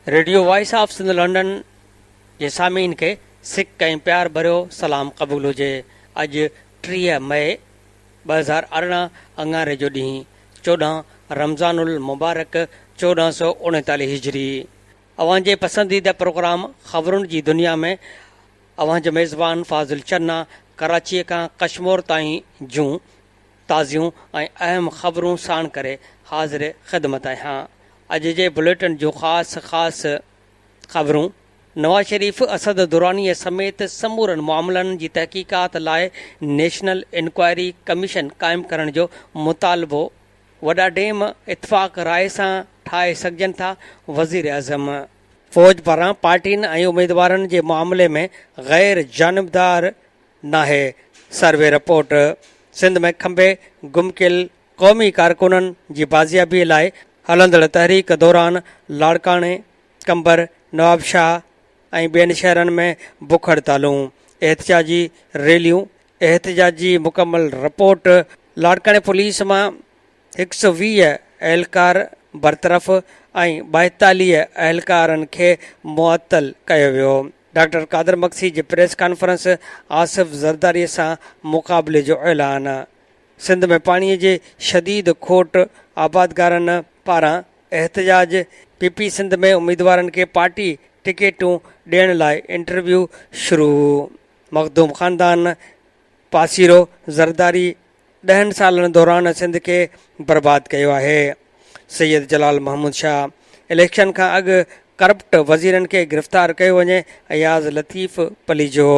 Radio voice of Sindh London جي سامعين کي سڪ ۽ پيار ڀريو سلام قبول هجي. اڄ 30 مئي 2018 اڱاري جو ڏينهن 14 رمضان المبارڪ 1439 هجري اوهان جي پسنديده پروگرام خبرن جي دنيا ۾ اوهان جو ميزبان فاضل چنا ڪراچيء کان ڪشمور تائين جون تازيون ۽ اهم خبرون ساڻ ڪري حاضر خدمت آهيان. اڄ جي بليٽن جون خاص خاص خبرون. نواز شريف اسد درانيء سميت سمورن معاملن جي تحقيقات لاء نيشنل انڪوائري ڪميشن قائم ڪرڻ جو مطالبو، وڏا ڊيم اتفاق راء سان ٺاهي سگهجن ٿا، وزيراعظم. فوج پاران پارٽين ۽ اميدوارن جي معاملي ۾ غير جانبدار ناهي، سروي رپورٽ. سنڌ ۾ کنڀي گم ڪيل قومي ڪارڪنن جي بازيابي لاء هلندڙ تحريڪ دوران لاڙڪاڻي، قمبر، نوابشاهه ۽ ٻين شهرن ۾ بک هڙتالون، احتجاجي ريليون، احتجاجي مڪمل رپورٽ، لاڙڪاڻي پوليس مان هڪ سئو 20 اهلڪار برطرف ۽ 42 اهلڪارن کي معطل ڪيو ويو. ڊاڪٽر قادر مگسي جي پريس ڪانفرنس، آصف زرداري سان مقابلي جو اعلان. سنڌ ۾ پاڻي جي شديد کوٽ، آبادگارن پاران احتجاج، پي پي سنڌ ۾ اميدوارن کي پارٽي ٽڪيٽون ڏيڻ لاء انٽرويو شروع. مخدوم خاندان پاسيرو زرداري ڏهن سالن دوران سنڌ کي برباد ڪيو آهي، سيد جلال محمود شاهه. اليڪشن کان اڳ ڪرپٽ وزيرن کي گرفتار ڪيو وڃي، اياز لطيف پليجو.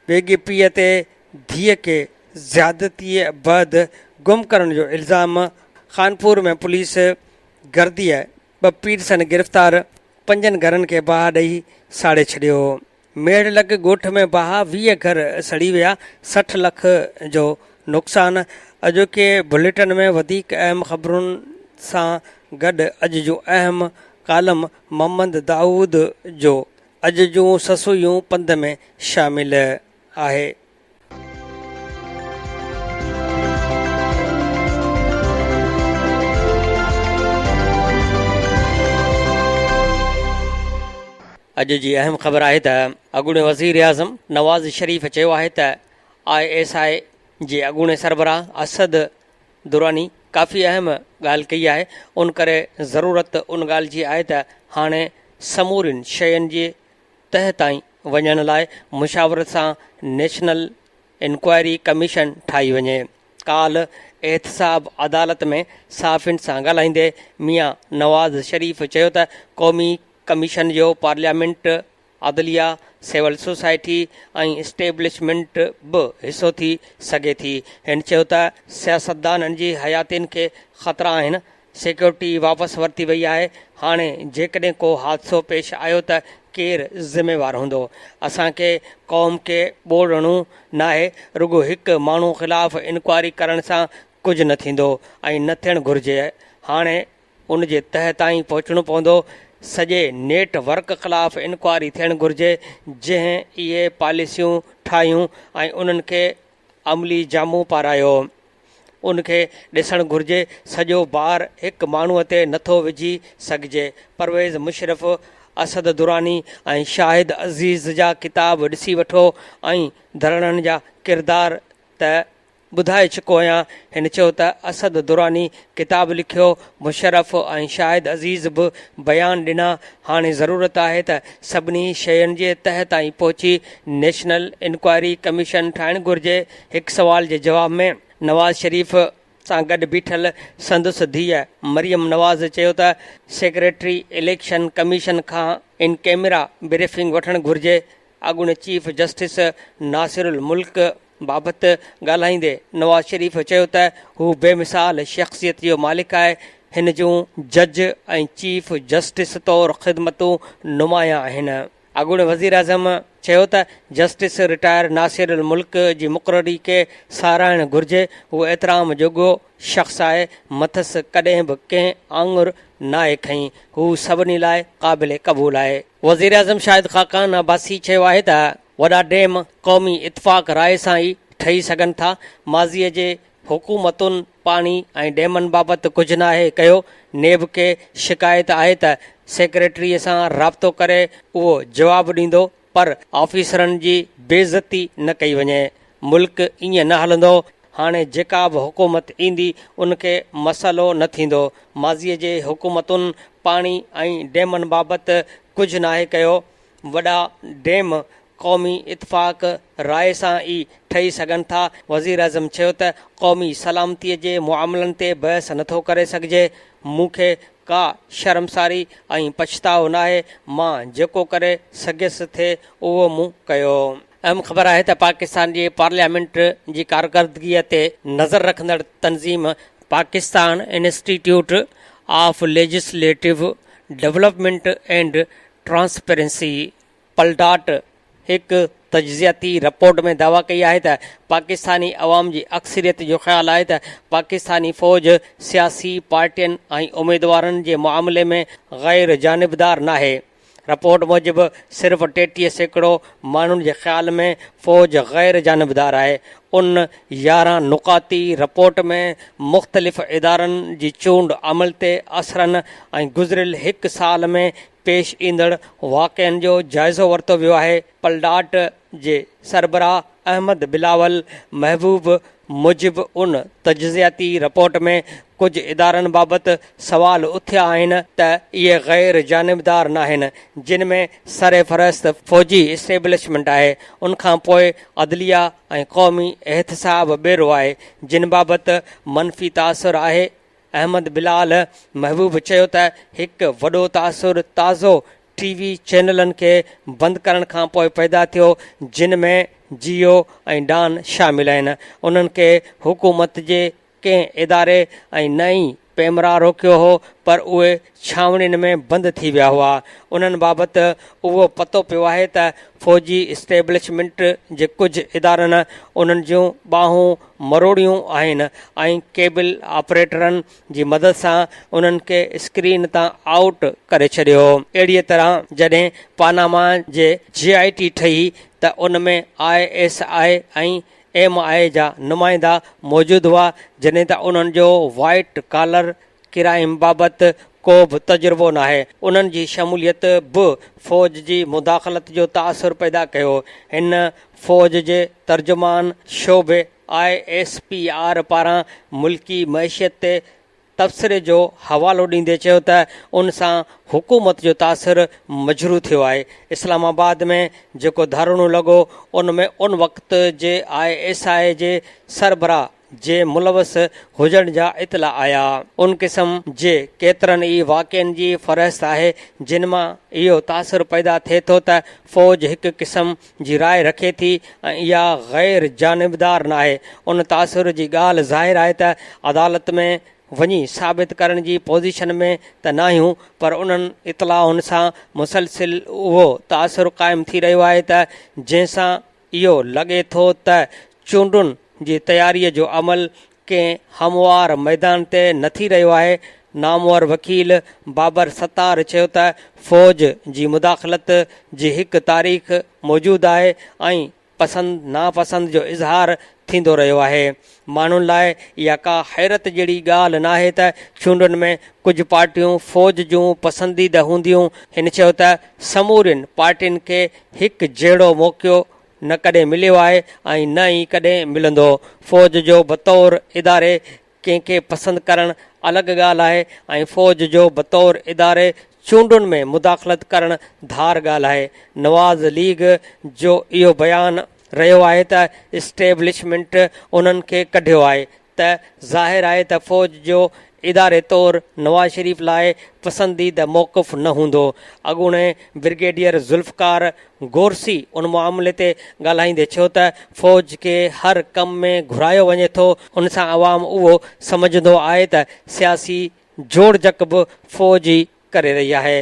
ويڳي پيء تي ڌيء کي زيادتيء بعد گم ڪرڻ جو الزام، خانپور ۾ پوليس گرديء ٻه پيرسن گرفتار، پنجن گهرن کي باهه ڏئي ساڙي ڇڏيو. ميڙ لڳ ڳوٺ ۾ باهه، 20 گهر سڙي ويا، 60 لک جو نقصان. اڄوڪي بليٽن ۾ وڌيڪ اهم خبرن سان گڏ اڄ جون اهم ڪالم محمد دائود جو اڄ جون سسئيون پنڌ ۾ شامل آهي. اڄ جي اهم خبر آهي ته اڳوڻي وزيراعظم نواز شريف چيو آهي ته I S I جي اڳوڻي سربراهه اسد دراني ڪافي اهم ڳالهه ڪئي آهي ان ڪري ضرورت ان ڳالهه جي آهي ته هاڻي سمورين شين جي تهه تائين وڃڻ لاء مشاورت سان نيشنل انڪوائري ڪميشن ٺاهي وڃي. ڪالهه احتساب عدالت ۾ صحافين سان ڳالهائيندي ميان نواز شريف چيو ته قومي ڪميشن جو پارليامينٽ، عدليه، سول سوسائٽي ۽ اسٽيبلشمينٽ به حصو ٿي سگهي ٿي. هن چيو ته سياستدانن جي حياتين کي خطرا آهن، سيڪيورٽي واپس ورتي وئي آهي، هاڻي جيڪڏهن ڪو حادثو پيش آيو ته ڪير ذميوار هوندو؟ اسان کي قوم کي ٻوڙڻو ناهي، رڳو هڪ ماڻهو خلاف انڪوائري ڪرڻ سان ڪجهه نه ٿيندو ۽ نه ٿيڻ گهرجي، هاڻي ان جي تهه تائين پهچڻو پوندو، سڄي نيٽ ورڪ خلاف انڪوائري ٿيڻ گهرجي، جنهن اهي پاليسيون ٺاهيون ۽ انهن کي عملي جامو پارايو. ان کي ڏسڻ گهرجي، سڄو بار هڪ ماڻهوء تي نٿو وجهي سگهجي. پرويز مشرف، اسد دراني ۽ شاهد عزيز جا ڪتاب ڏسي وٺو ۽ ڌرڻن جا ڪردار ته ٻڌائي چڪو آهيان. هن چيو ته اسد دراني ڪتاب لکيو، مشرف ۽ شاهد عزيز به بيان ڏنا، هاڻي ضرورت آهي ته سڀني شين جي تهه تائين پهچي نيشنل انڪوائري ڪميشن ٺاهڻ گهرجي. هڪ سوال جي جواب ۾ نواز شريف سان گڏ بيٺل سندس ڌيء مريم نواز چيو ته سيڪريٽري اليڪشن ڪميشن کان ان ڪئميرا بريفنگ وٺڻ گهرجي. اڳوڻي چيف جسٽس ناصر الملڪ بابت ڳالهائيندي نواز شريف چيو ته هو بي مثال شخصيت جو مالڪ آهي، هن جون جج ۽ چيف جسٽس طور خدمتون نمايان آهن. اڳوڻي وزيراعظم چيو ته جسٽس رٽائر ناصر الملڪ جي مقرري کي ساراهڻ گهرجي، هو احترام جوڳو شخص آهي، مٿس ڪڏهن به ڪنهن آڱر ناهي کنئي، هو سڀني لاء قابل قبول آهي. وزيراعظم شاهد خاقان عباسي چيو آهي ته وڏا ڊيم قومي اتفاق راء سان ئي ٺهي سگهن ٿا، ماضي جي حڪومتن پاڻي ۽ ڊيمن بابت ڪجهه ناهي ڪيو، نيب کي شڪايت آهي ته سيڪريٽري سان رابطو ڪري اهو جواب ڏيندو پر آفيسرن جي بيعزتي نه ڪئي وڃي، ملڪ ائين نه هلندو، هاڻي جيڪا به حڪومت ايندي ان کي مسئلو نه ٿيندو، ماضي جي حڪومتن پاڻي ۽ ڊيمن بابت ڪجهه ناهي ڪيو، وڏا ڊيم قومي اتفاق راء سان ئي ٺهي سگهن ٿا، وزيراعظم چيو ته قومي سلامتي جي معاملن تي بحث نٿو ڪري سگهجي، مون کي ڪا شرمساري ۽ پڇتاء ناهي، مان جيڪو ڪري سگهيس ٿي اهو مون ڪيو. اهم خبر آهي ته پاڪستان جي پارليامينٽ جي ڪارڪردگيء تي نظر رکندڙ تنظيم Pakistan institute of legislative development and transparency, PLDAT, هڪ تجزياتي رپورٽ ۾ دعويٰ ڪئي آهي ته پاڪستاني عوام جي اڪثريت جو خيال آهي ته پاڪستاني فوج سياسي پارٽين ۽ اميدوارن جي معاملي ۾ غير جانبدار ناهي. رپورٽ موجب صرف 33% ماڻهن جي خيال ۾ فوج غير جانبدار آهي. ان 11 نقاطي رپورٽ ۾ مختلف ادارن جي چونڊ عمل تي اثرن ۽ گذريل هڪ سال ۾ پيش ايندڙ واقعن جو جائزو ورتو ويو آهي. پلڊاٽ جي سربراهه احمد بلاول محبوب موجب ان تجزياتي رپورٽ ۾ ڪجهه ادارن بابت سوال اٿيا آهن ته اهي غير جانبدار ناهن جن ۾ سرفهرست فوجي اسٽيبلشمينٽ آهي ان کان پوء عدليه ۽ قومي احتساب بيرو آهي جن بابت منفي تاثر آهي احمد بلال محبوب چيو ته هڪ وڏو تاثر تازو ٽي وي چينلن کي بند ڪرڻ کانپوء پيدا ٿيو جن ۾ جيو ۽ ڊان شامل آهن انهن کي حڪومت جي ڪنهن اداري ۽ نه ئي پيمرا روڪيو هو پر اهي ڇانوڻين ۾ بند ٿي ويا هئا انهن بابت اهو پتو پيو آهي ته فوجي اسٽيبلشمينٽ جي ڪجهه ادارن انهن جون ٻانهون مروڙيون آهن ۽ ڪيبل آپريٽرن جي مدد سان انهن کي اسڪرين تان آئوٽ ڪري ڇڏيو. اهڙيء طرح جڏهن پاناما جي جي آء ٽي ٺهي ته ان ۾ I S I ۽ M I جا نمائندا موجود هئا جڏهن ته انهن جو وائيٽ ڪالر ڪرائيم بابت ڪو به تجربو ناهي، انهن جي شموليت به فوج جي مداخلت جو تاثر پيدا ڪيو. هن فوج جي ترجمان شعبي I S P R پاران ملڪي معيشت تي تبصري جو حوالو ڏيندي چيو ته ان سان حڪومت جو تاثر مجروح ٿيو آهي، اسلام آباد ۾ جيڪو ڌرڻو لڳو ان ۾ ان وقت جي I S I جي سربراهه جي ملوث هجڻ جا اطلاع آيا. ان قسم جي ڪيترن ئي واقعن جي فهرست آهي جن مان اهو تاثر پيدا ٿئي ٿو ته فوج هڪ قسم جي راء رکي ٿي ۽ اها غير جانبدار ناهي. ان تاثر جي ڳالهه ظاهر آهي ته عدالت ۾ وڃي ثابت ڪرڻ جي پوزيشن ۾ ته ناهيون پر انهن اطلاعن سان مسلسل اهو تاثر قائم ٿي رهيو آهي ته جنهن سان اهو لڳي ٿو ته چونڊن جي تياريء جو عمل ڪنهن هموار ميدان تي نه ٿي رهيو آهي. نامور وڪيل بابر ستار چيو ته فوج جي مداخلت جي هڪ تاريخ موجود آهي ۽ پسند ناپسند جو اظهار ٿيندو رهيو آهي. ماڻهن لاء اها ڪا حيرت جهڙي ڳالهه ناهي ته چونڊن ۾ ڪجهه پارٽيون فوج جون پسنديده هونديون. هن چيو ته سمورين پارٽين کي هڪ جهڙو موقعو نه ڪڏهن مليو آهي ۽ نه ئي ڪڏهن ملندو. فوج جو بطور اداري ڪنهن کي پسند ڪرڻ الڳ ڳالهه آهي ۽ فوج جو بطور اداري چونڊن ۾ مداخلت ڪرڻ ڌار ڳالهه آهي. نواز ليگ جو اهو بيان رهيو آهي ته اسٽيبلشمينٽ انهن کي ڪڍيو آهي ته ظاهر آهي ته فوج جو اداري طور نواز شريف لاء پسنديده موقف نه هوندو. اڳوڻي برگيڊيئر ذوالفقار گورسي ان معاملي تي ڳالهائيندي چيو ته فوج کي هر ڪم ۾ گهرايو وڃي ٿو، ان سان عوام اهو سمجهندو آهي ته سياسي جوڙجڪ به فوج ئي ڪري رهي آهي،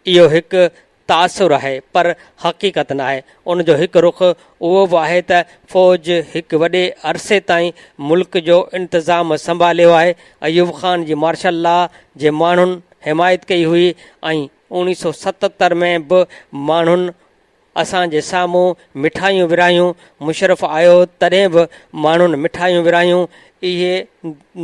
اهو هڪ تاثر آهي پر حقيقت ناهي. ان جو هڪ رخ اهو به آهي ته فوج هڪ وڏي عرصي تائين ملڪ جو انتظام سنڀاليو آهي. ايوب خان جي مارشل لا جي ماڻهن حمايت ڪئي هئي ۽ 1977 ۾ به ماڻهن. اسان جي سامهون مٺايون ورهايون، مشرف آيو تڏهن به ماڻهن مٺايون ورهايون، اهي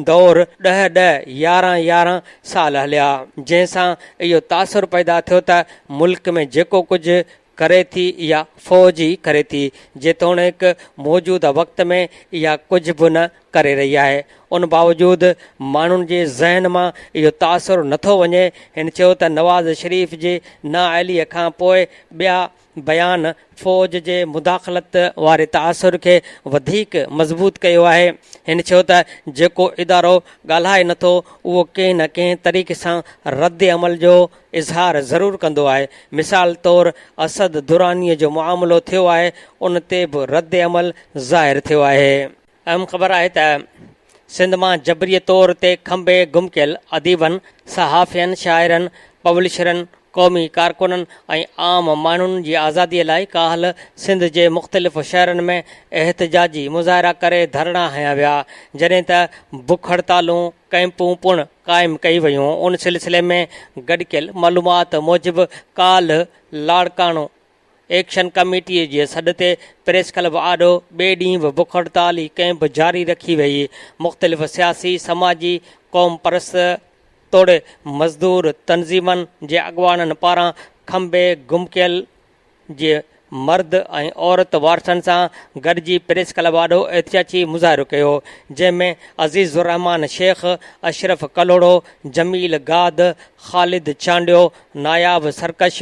دور ڏهه ڏهه يارهن يارهن سال هليا، جنهن سان اهو تاثر پيدا ٿيو ته ملڪ ۾ جيڪو ڪجهه ڪري ٿي اها فوج ئي ڪري ٿي، جيتوڻيڪ موجوده وقت ۾ اها ڪجهه به نه ڪري رهي آهي، ان باوجود ماڻهن جي ذهن مان اهو تاثر نٿو وڃي، هن چيو ته نواز شريف جي نااهلي کان پوء ٻيا بيان فوج جي مداخلت واري تاثر کي وڌيڪ مضبوط ڪيو آهي، هن چيو ته جيڪو ادارو ڳالهائي نٿو اهو ڪنهن نه ڪنهن طريقي سان ردعمل جو اظهار ضرور ڪندو آهي، مثال طور اسد دراني جو معاملو ٿيو آهي ان تي به ردعمل ظاهر ٿيو آهي. اهم خبر آهي ته سنڌ مان جبري طور تي کنڀي گم ڪيل اديبن، صحافين، شاعرن، پبلشرن، قومي ڪارڪنن ۽ عام ماڻهن جي آزادي لاء ڪالهه سنڌ جي مختلف شهرن ۾ احتجاجي مظاهرا ڪري ڌرڻا هنيا ويا، جڏهن ته بک هڙتالون، ڪئمپون پڻ قائم ڪئي ويون، ان سلسلي ۾ گڏ ڪيل معلومات موجب ڪالهه لاڙڪاڻو ايڪشن ڪميٽي جي سڏ تي پريس ڪلب آڏو ٻئي ڏينهن به بک هڙتالي ڪئمپ جاري رکي وئي، مختلف سياسي، سماجي، قومپرست توڙي مزدور تنظيمن جي اڳواڻن پاران کنڀي گم ڪيل جي مرد ۽ عورت وارثن سان گڏجي پريس ڪلب آڏو احتجاجي مظاهرو ڪيو، جنهن ۾ عزيز الرحمان شيخ، اشرف ڪلهوڙو، جميل گاد، خالد چانڊيو، ناياب سرڪش،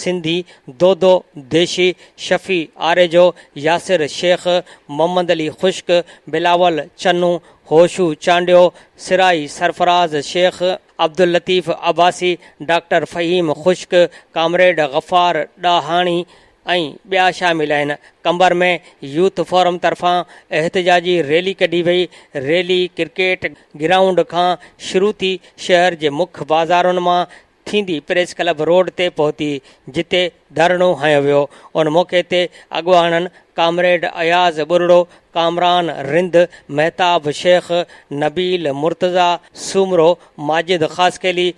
سنڌي، دودو ديشي، شفيع آريجو، ياسر شيخ، محمد علي خشڪ، بلاول چنو، هوشو چانڊيو، سرائي سرفراز شيخ، عبداللطيف عباسي، ڊاڪٽر فهيم خشڪ، ڪامريڊ غفار ڏاهاڻي ۽ ٻيا شامل آهن. قمبر ۾ يوٿ فورم طرفان احتجاجي ريلي ڪڍي وئي، ريلي ڪرڪيٽ گرائونڊ کان شروع ٿي شهر جي مک بازارن مان ٿيندي پريس ڪلب روڊ تي پهتي، جتي ڌرڻو هنيو ويو. ان موقعي تي اڳواڻن ڪامريڊ اياز ٻرڙو، ڪامران رند، مهتاب شيخ، نبيل مرتضيٰ سومرو، ماجد خاصخيلي،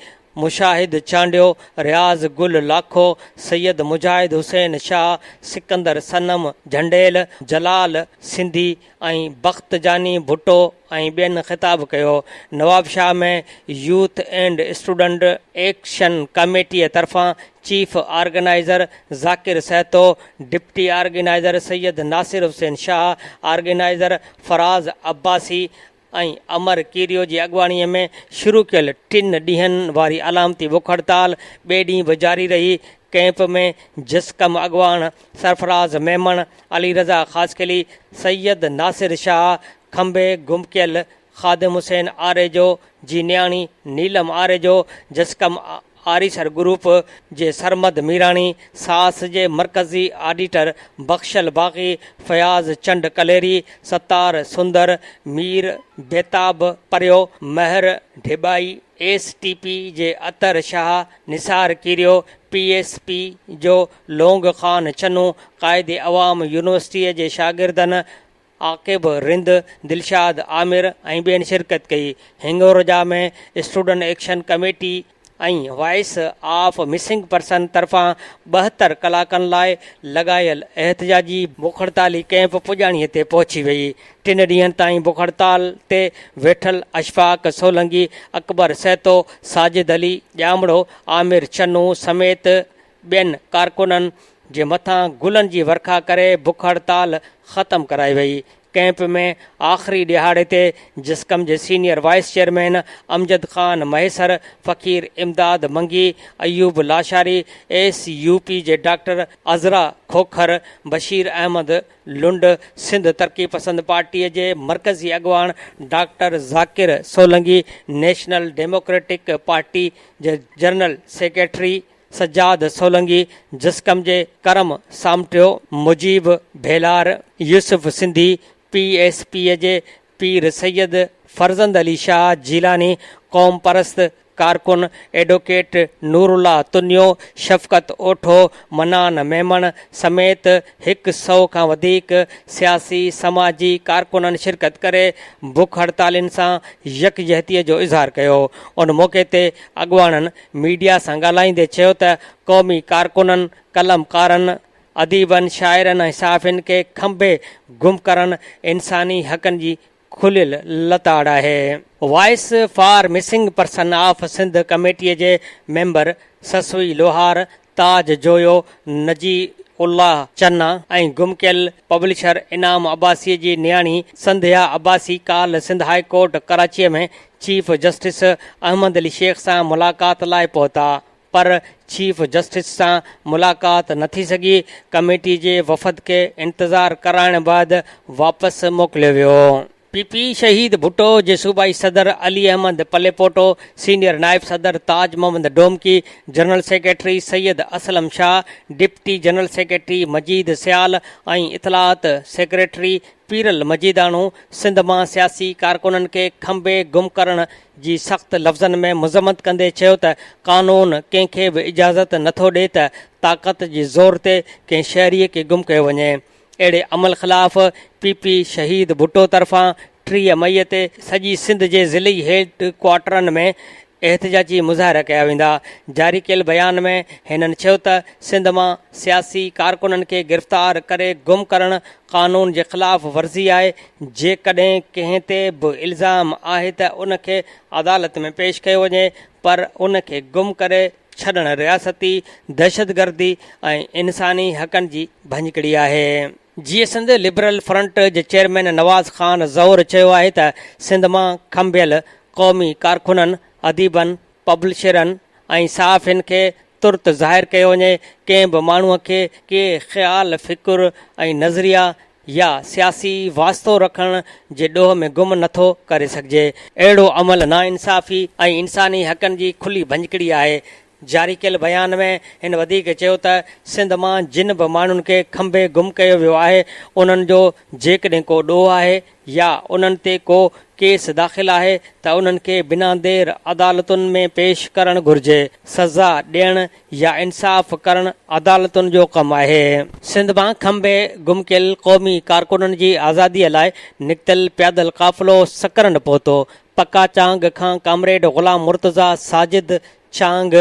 مشاهد چانڊيو، رياض گل لاکو، سيد مجاهد حسين شاهه، سڪندر صنم جهنڊيل، جلال سنڌي ۽ بخت جاني ڀٽو ۽ ٻين خطاب ڪيو. Nawabshah ۾ youth and student action ڪميٽيء طرفان chief organizer Zakir Sahito, deputy organizer Syed Nasir Hussain Shah, organizer Faraz Abbasi ۽ Amar Kerio جي اڳواڻيء ۾ شروع ڪيل ٽن ڏينهن واري علامتي بک هڙتال ٻئي ڏينهن به جاري رهي. ڪئمپ ۾ جسقم اڳواڻ سرفراز ميمڻ، علي رضا خاصخيلي، سيد ناصر شاهه، کنڀي گم ڪيل خادم حسين آريجو جي نياڻي نيلم آريجو، جسقم آريسر گروپ جي سرمد ميراڻي، ساس جي مرڪزي آڊيٽر بخشل باغي، فياض چنڊ ڪليري، ستار سندر، مير بيتاب پريو، مهر ڍيٻائي، ايس ٽي پي جي Athar Shah, Nisar Kerio, P S P جو لونگ خان چنو، قائد عوام يونيورسٽيء جي شاگردن عاقب رند، دلشاد عامر ۽ ٻين شرڪت ڪئي. Hingorja ۾ student action committee ۽ voice of missing person طرفان 72 ڪلاڪن لاء لڳايل احتجاجي بک هڙتالي ڪئمپ پڄاڻي تي پهچي وئي. ٽن ڏينهن تائين بک هڙتال تي ويٺل اشفاق سولنگي، اڪبر سهتو، ساجد علي ڄامڙو، عامر چنو سميت ٻين ڪارڪنن جي مٿان گلن جي ورکا ڪري بک هڙتال ختم ڪرائي وئي. ڪئمپ ۾ آخري ڏهاڙي تي جسقم جي senior vice chairman Amjad Khan Mahesar, Faqir Imdad Mangi, Ayub Lashari, S U P جي ڊاڪٽر عذرا کوکر، بشير احمد لنڊ، سنڌ ترقي پسند پارٽيء جي مرڪزي اڳواڻ doctor Zakir Solangi, national democratic party جي جنرل سيڪريٽري سجاد سولنگي، جسقم جي Karam Samtio, Mujeeb Bhelar, Yousuf Sindhi, P S P جي پير سيد فرزند علي شاهه جيلاني، قومپرست ڪارڪن ايڊووڪيٽ نورالله تنيو، شفقت اوٺو، منان ميمڻ سميت هڪ سئو کان وڌيڪ سياسي سماجي ڪارڪنن شرڪت ڪري بک هڙتالين سان يڪجهتي جو اظهار ڪيو. ان موقعي تي اڳواڻن ميڊيا سان ڳالهائيندي چيو ته قومي ڪارڪنن، قلمڪارن، اديبن، شاعرن ۽ صحافين کي کنڀي گم ڪرڻ انساني حقن جي کليل لتاڙ آهي. Voice for missing person of Sindh ڪميٽيء جي ميمبر سسئي لوهار، تاج جويو، نجي الله چنا ۽ گم ڪيل پبلشر انعام عباسيء جي نياڻي سنڌيا عباسي ڪالهه سنڌ هاء ڪورٽ ڪراچيء ۾ چيف جسٽس احمد علي شيخ سان ملاقات لاء پهتا پر چيف جسٽس سان ملاقات نه ٿي سگهي، ڪميٽي جي وفد کي انتظار ڪرائڻ بعد واپس موڪليو ويو. پي پي شهيد ڀٽو جي صوبائي صدر علي احمد پليپوٽو، سينيئر نائب صدر Taj Muhammad Domki, general secretary Syed Aslam Shah, deputy general secretary Majeed Sial ۽ اطلاعات سيڪريٽري پيرل مجيداڻو سنڌ مان سياسي ڪارڪنن کي کنڀي گم ڪرڻ جي سخت لفظن ۾ مذمت ڪندي چيو ته قانون ڪنهن کي به اجازت نٿو ڏئي ته طاقت جي زور تي ڪنهن شهري کي گم ڪيو وڃي. اهڙي عمل خلاف پي پي شهيد ڀٽو طرفان 30 مئي تي سڄي سنڌ جي ضلعي هيڊ ڪوارٽرن ۾ احتجاجي مظاهرا ڪيا ويندا. جاري ڪيل بيان ۾ هنن چيو ته سنڌ مان سياسي ڪارڪنن کي گرفتار ڪري گم ڪرڻ قانون جي خلاف ورزي آهي، جيڪڏهن ڪنهن تي به الزام آهي ته ان کي عدالت ۾ پيش ڪيو وڃي پر ان کي گم ڪري ڇڏڻ رياستي دهشتگردي ۽ انساني حقن جي ڀڃڪڙي آهي. جيئي سنڌ لبرل فرنٽ جي چيئرمين نواز خان زئور چيو آهي ته سنڌ مان کنڀيل قومي ڪارڪنن، اديبن، پبلشرن ۽ صحافين کي ترت ظاهر ڪيو وڃي، ڪنهن به ماڻهوء کي ڪي خيال، فڪر ۽ نظريا يا سياسي واسطو رکڻ جي ڏوهه ۾ گم نه ٿو ڪري سگهجي. اهڙو عمل ناانصافي ۽ انساني حقن جي کلي ڀڃڪڙي آهي. جاري ڪيل بيان ۾ هن وڌيڪ چيو ته سنڌ مان جن به ماڻهن کي کنڀي گم ڪيو ويو آهي انهن جو جيڪڏهن ڪو ڏوهه آهي يا انهن تي ڪو ڪيس داخل آهي ته انهن کي بنا دير عدالتن ۾ پيش ڪرڻ گهرجي، سزا ڏيڻ يا انصاف ڪرڻ عدالتن جو ڪم آهي. سنڌ مان کنڀي گم ڪيل قومي ڪارڪنن جي آزادي لاء نڪتل پيادل قافلو سڪرنڊ پهتو، پڪا چانگ کان ڪامريڊ غلام مرتضيٰ، ساجد چانگ،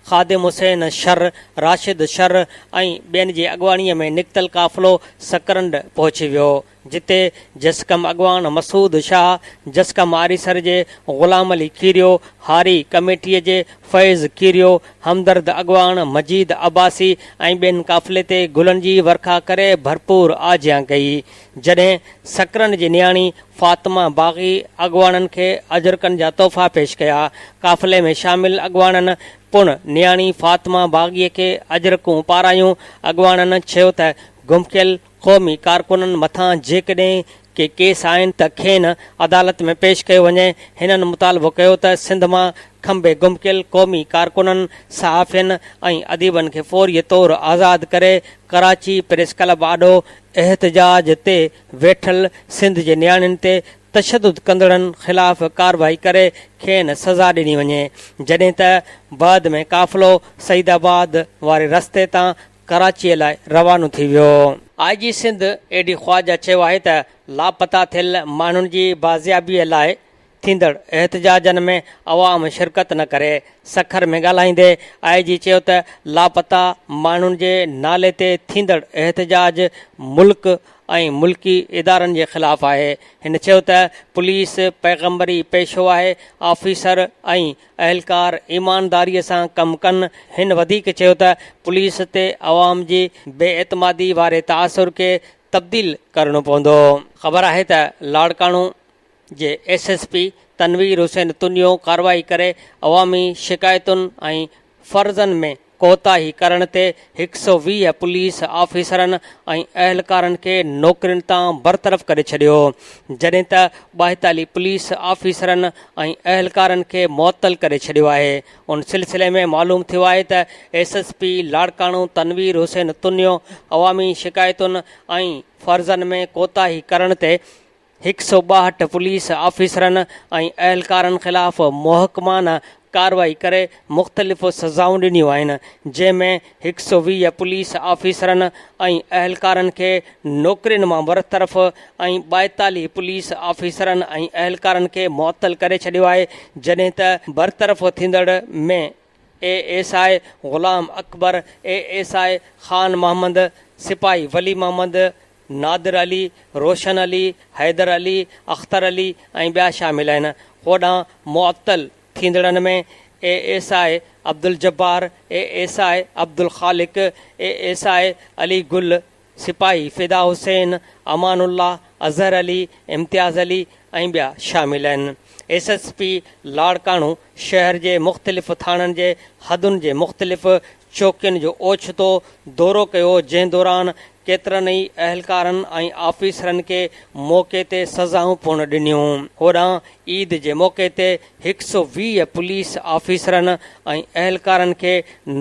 خادم حسين شر، راشد شر ۽ ٻين جي اڳواڻي ۾ نڪتل قافلو سڪرنڊ پهچي ويو. جتي جسقم اڳواڻ مسعود شاهه، جسقم آريسر جي غلام علي کيريو، هاري ڪميٽيء جي فيض کيريو، همدرد اڳواڻ مجيد عباسي ۽ ٻين قافلي تي گلن جي ورکا ڪري ڀرپور آجيان ڪئي. جڏهن سڪرنڊ جي نياڻي فاطمه باغي اڳواڻن کي اجرڪن جا تحفا پيش ڪيا. قافلي ۾ شامل اڳواڻن پڻ نياڻي فاطمه باغيء کي اجرڪون پارايون. اڳواڻن چيو ته گم ڪيل قومي ڪارڪنن مٿان جيڪڏهن ڪي ڪيس آهن ته کين عدالت ۾ پيش ڪيو وڃي. هنن مطالبو ڪيو ته سنڌ مان کنڀي گم ڪيل قومي ڪارڪنن، صحافين ۽ اديبن کي فوري طور آزاد ڪري ڪراچي پريس ڪلب آڏو احتجاج تي ويٺل سنڌ جي نياڻين تي تشدد ڪندڙن خلاف ڪارروائي ڪري کين سزا ڏني وڃي. جڏهن ته بعد ۾ قافلو سعيد آباد واري رستي تان ڪراچيء لاء روانو ٿي ويو. I G Sindh A D Khawaja چيو آهي ته لاپتا ٿيل ماڻهن جي بازيابيء لاء ٿيندڙ احتجاجن ۾ عوام شرڪت نه ڪري. سکر ۾ ڳالهائيندي آء جي چيو ته لاپتا ماڻهن جي نالي تي ٿيندڙ احتجاج ملڪ ۽ ملڪي ادارن جي خلاف آهي. هن چيو ته پوليس پيغمبري پيشو آهي، آفيسر ۽ اهلڪار ايمانداريء سان ڪم ڪن. هن وڌيڪ چيو ته پوليس تي عوام جي بي اعتمادي واري تاثر کي تبديل ڪرڻو پوندو. خبر آهي ته لاڙڪاڻو جي S S P Tanveer Hussain Tunio ڪارروائي ڪري عوامي شڪايتن ۽ فرضن ۾ ڪوتاهي ڪرڻ تي 120 پوليس آفيسرن ۽ اهلڪارن کي نوڪرين تان برطرف ڪري ڇڏيو، جڏهن ته 42 پوليس آفيسرن ۽ اهلڪارن کي معطل ڪري ڇڏيو آهي. ان سلسلي ۾ معلوم ٿيو آهي ته S S P Larkana Tanveer Hussain Tunio عوامي شڪايتن ۽ فرضن ۾ ڪوتاهي ڪرڻ تي 162 پوليس آفيسرن ۽ اهلڪارن خلاف محڪمانه ڪارروائي ڪري مختلف سزائون ڏنيون آهن، جنهن ۾ 120 پوليس آفيسرن ۽ اهلڪارن کي نوڪرين مان برطرف ۽ 42 پوليس آفيسرن ۽ اهلڪارن کي معطل ڪري ڇڏيو آهي، جڏهن ته برطرف ٿيندڙ ۾ A S I Ghulam Akbar, A S I Khan Muhammad, سپاهي ولي محمد، نادر علي، روشن علي، حيدر علي، اختر علي ۽ ٻيا شامل آهن. هوڏانهن معطل ٿيندڙن ۾ A S I Abdul Jabbar, A S I Abdul Khaliq, A S I Ali Gul, سپاهي فدا حسين، امان الله، اظهر علي، امتياز علي ۽ ٻيا شامل آهن. ايس ايس پي لاڙڪاڻو شهر جي مختلف ٿاڻن جي حدن جي مختلف چوڪين جو اوچتو دورو ڪيو جنهن دوران ڪيترن ئي اهلڪارن ۽ آفيسرن کي موقعي تي سزائون پڻ ڏنيون. هوڏانهن عيد جي موقعي تي 120 پوليس آفيسرن ۽ اهلڪارن کي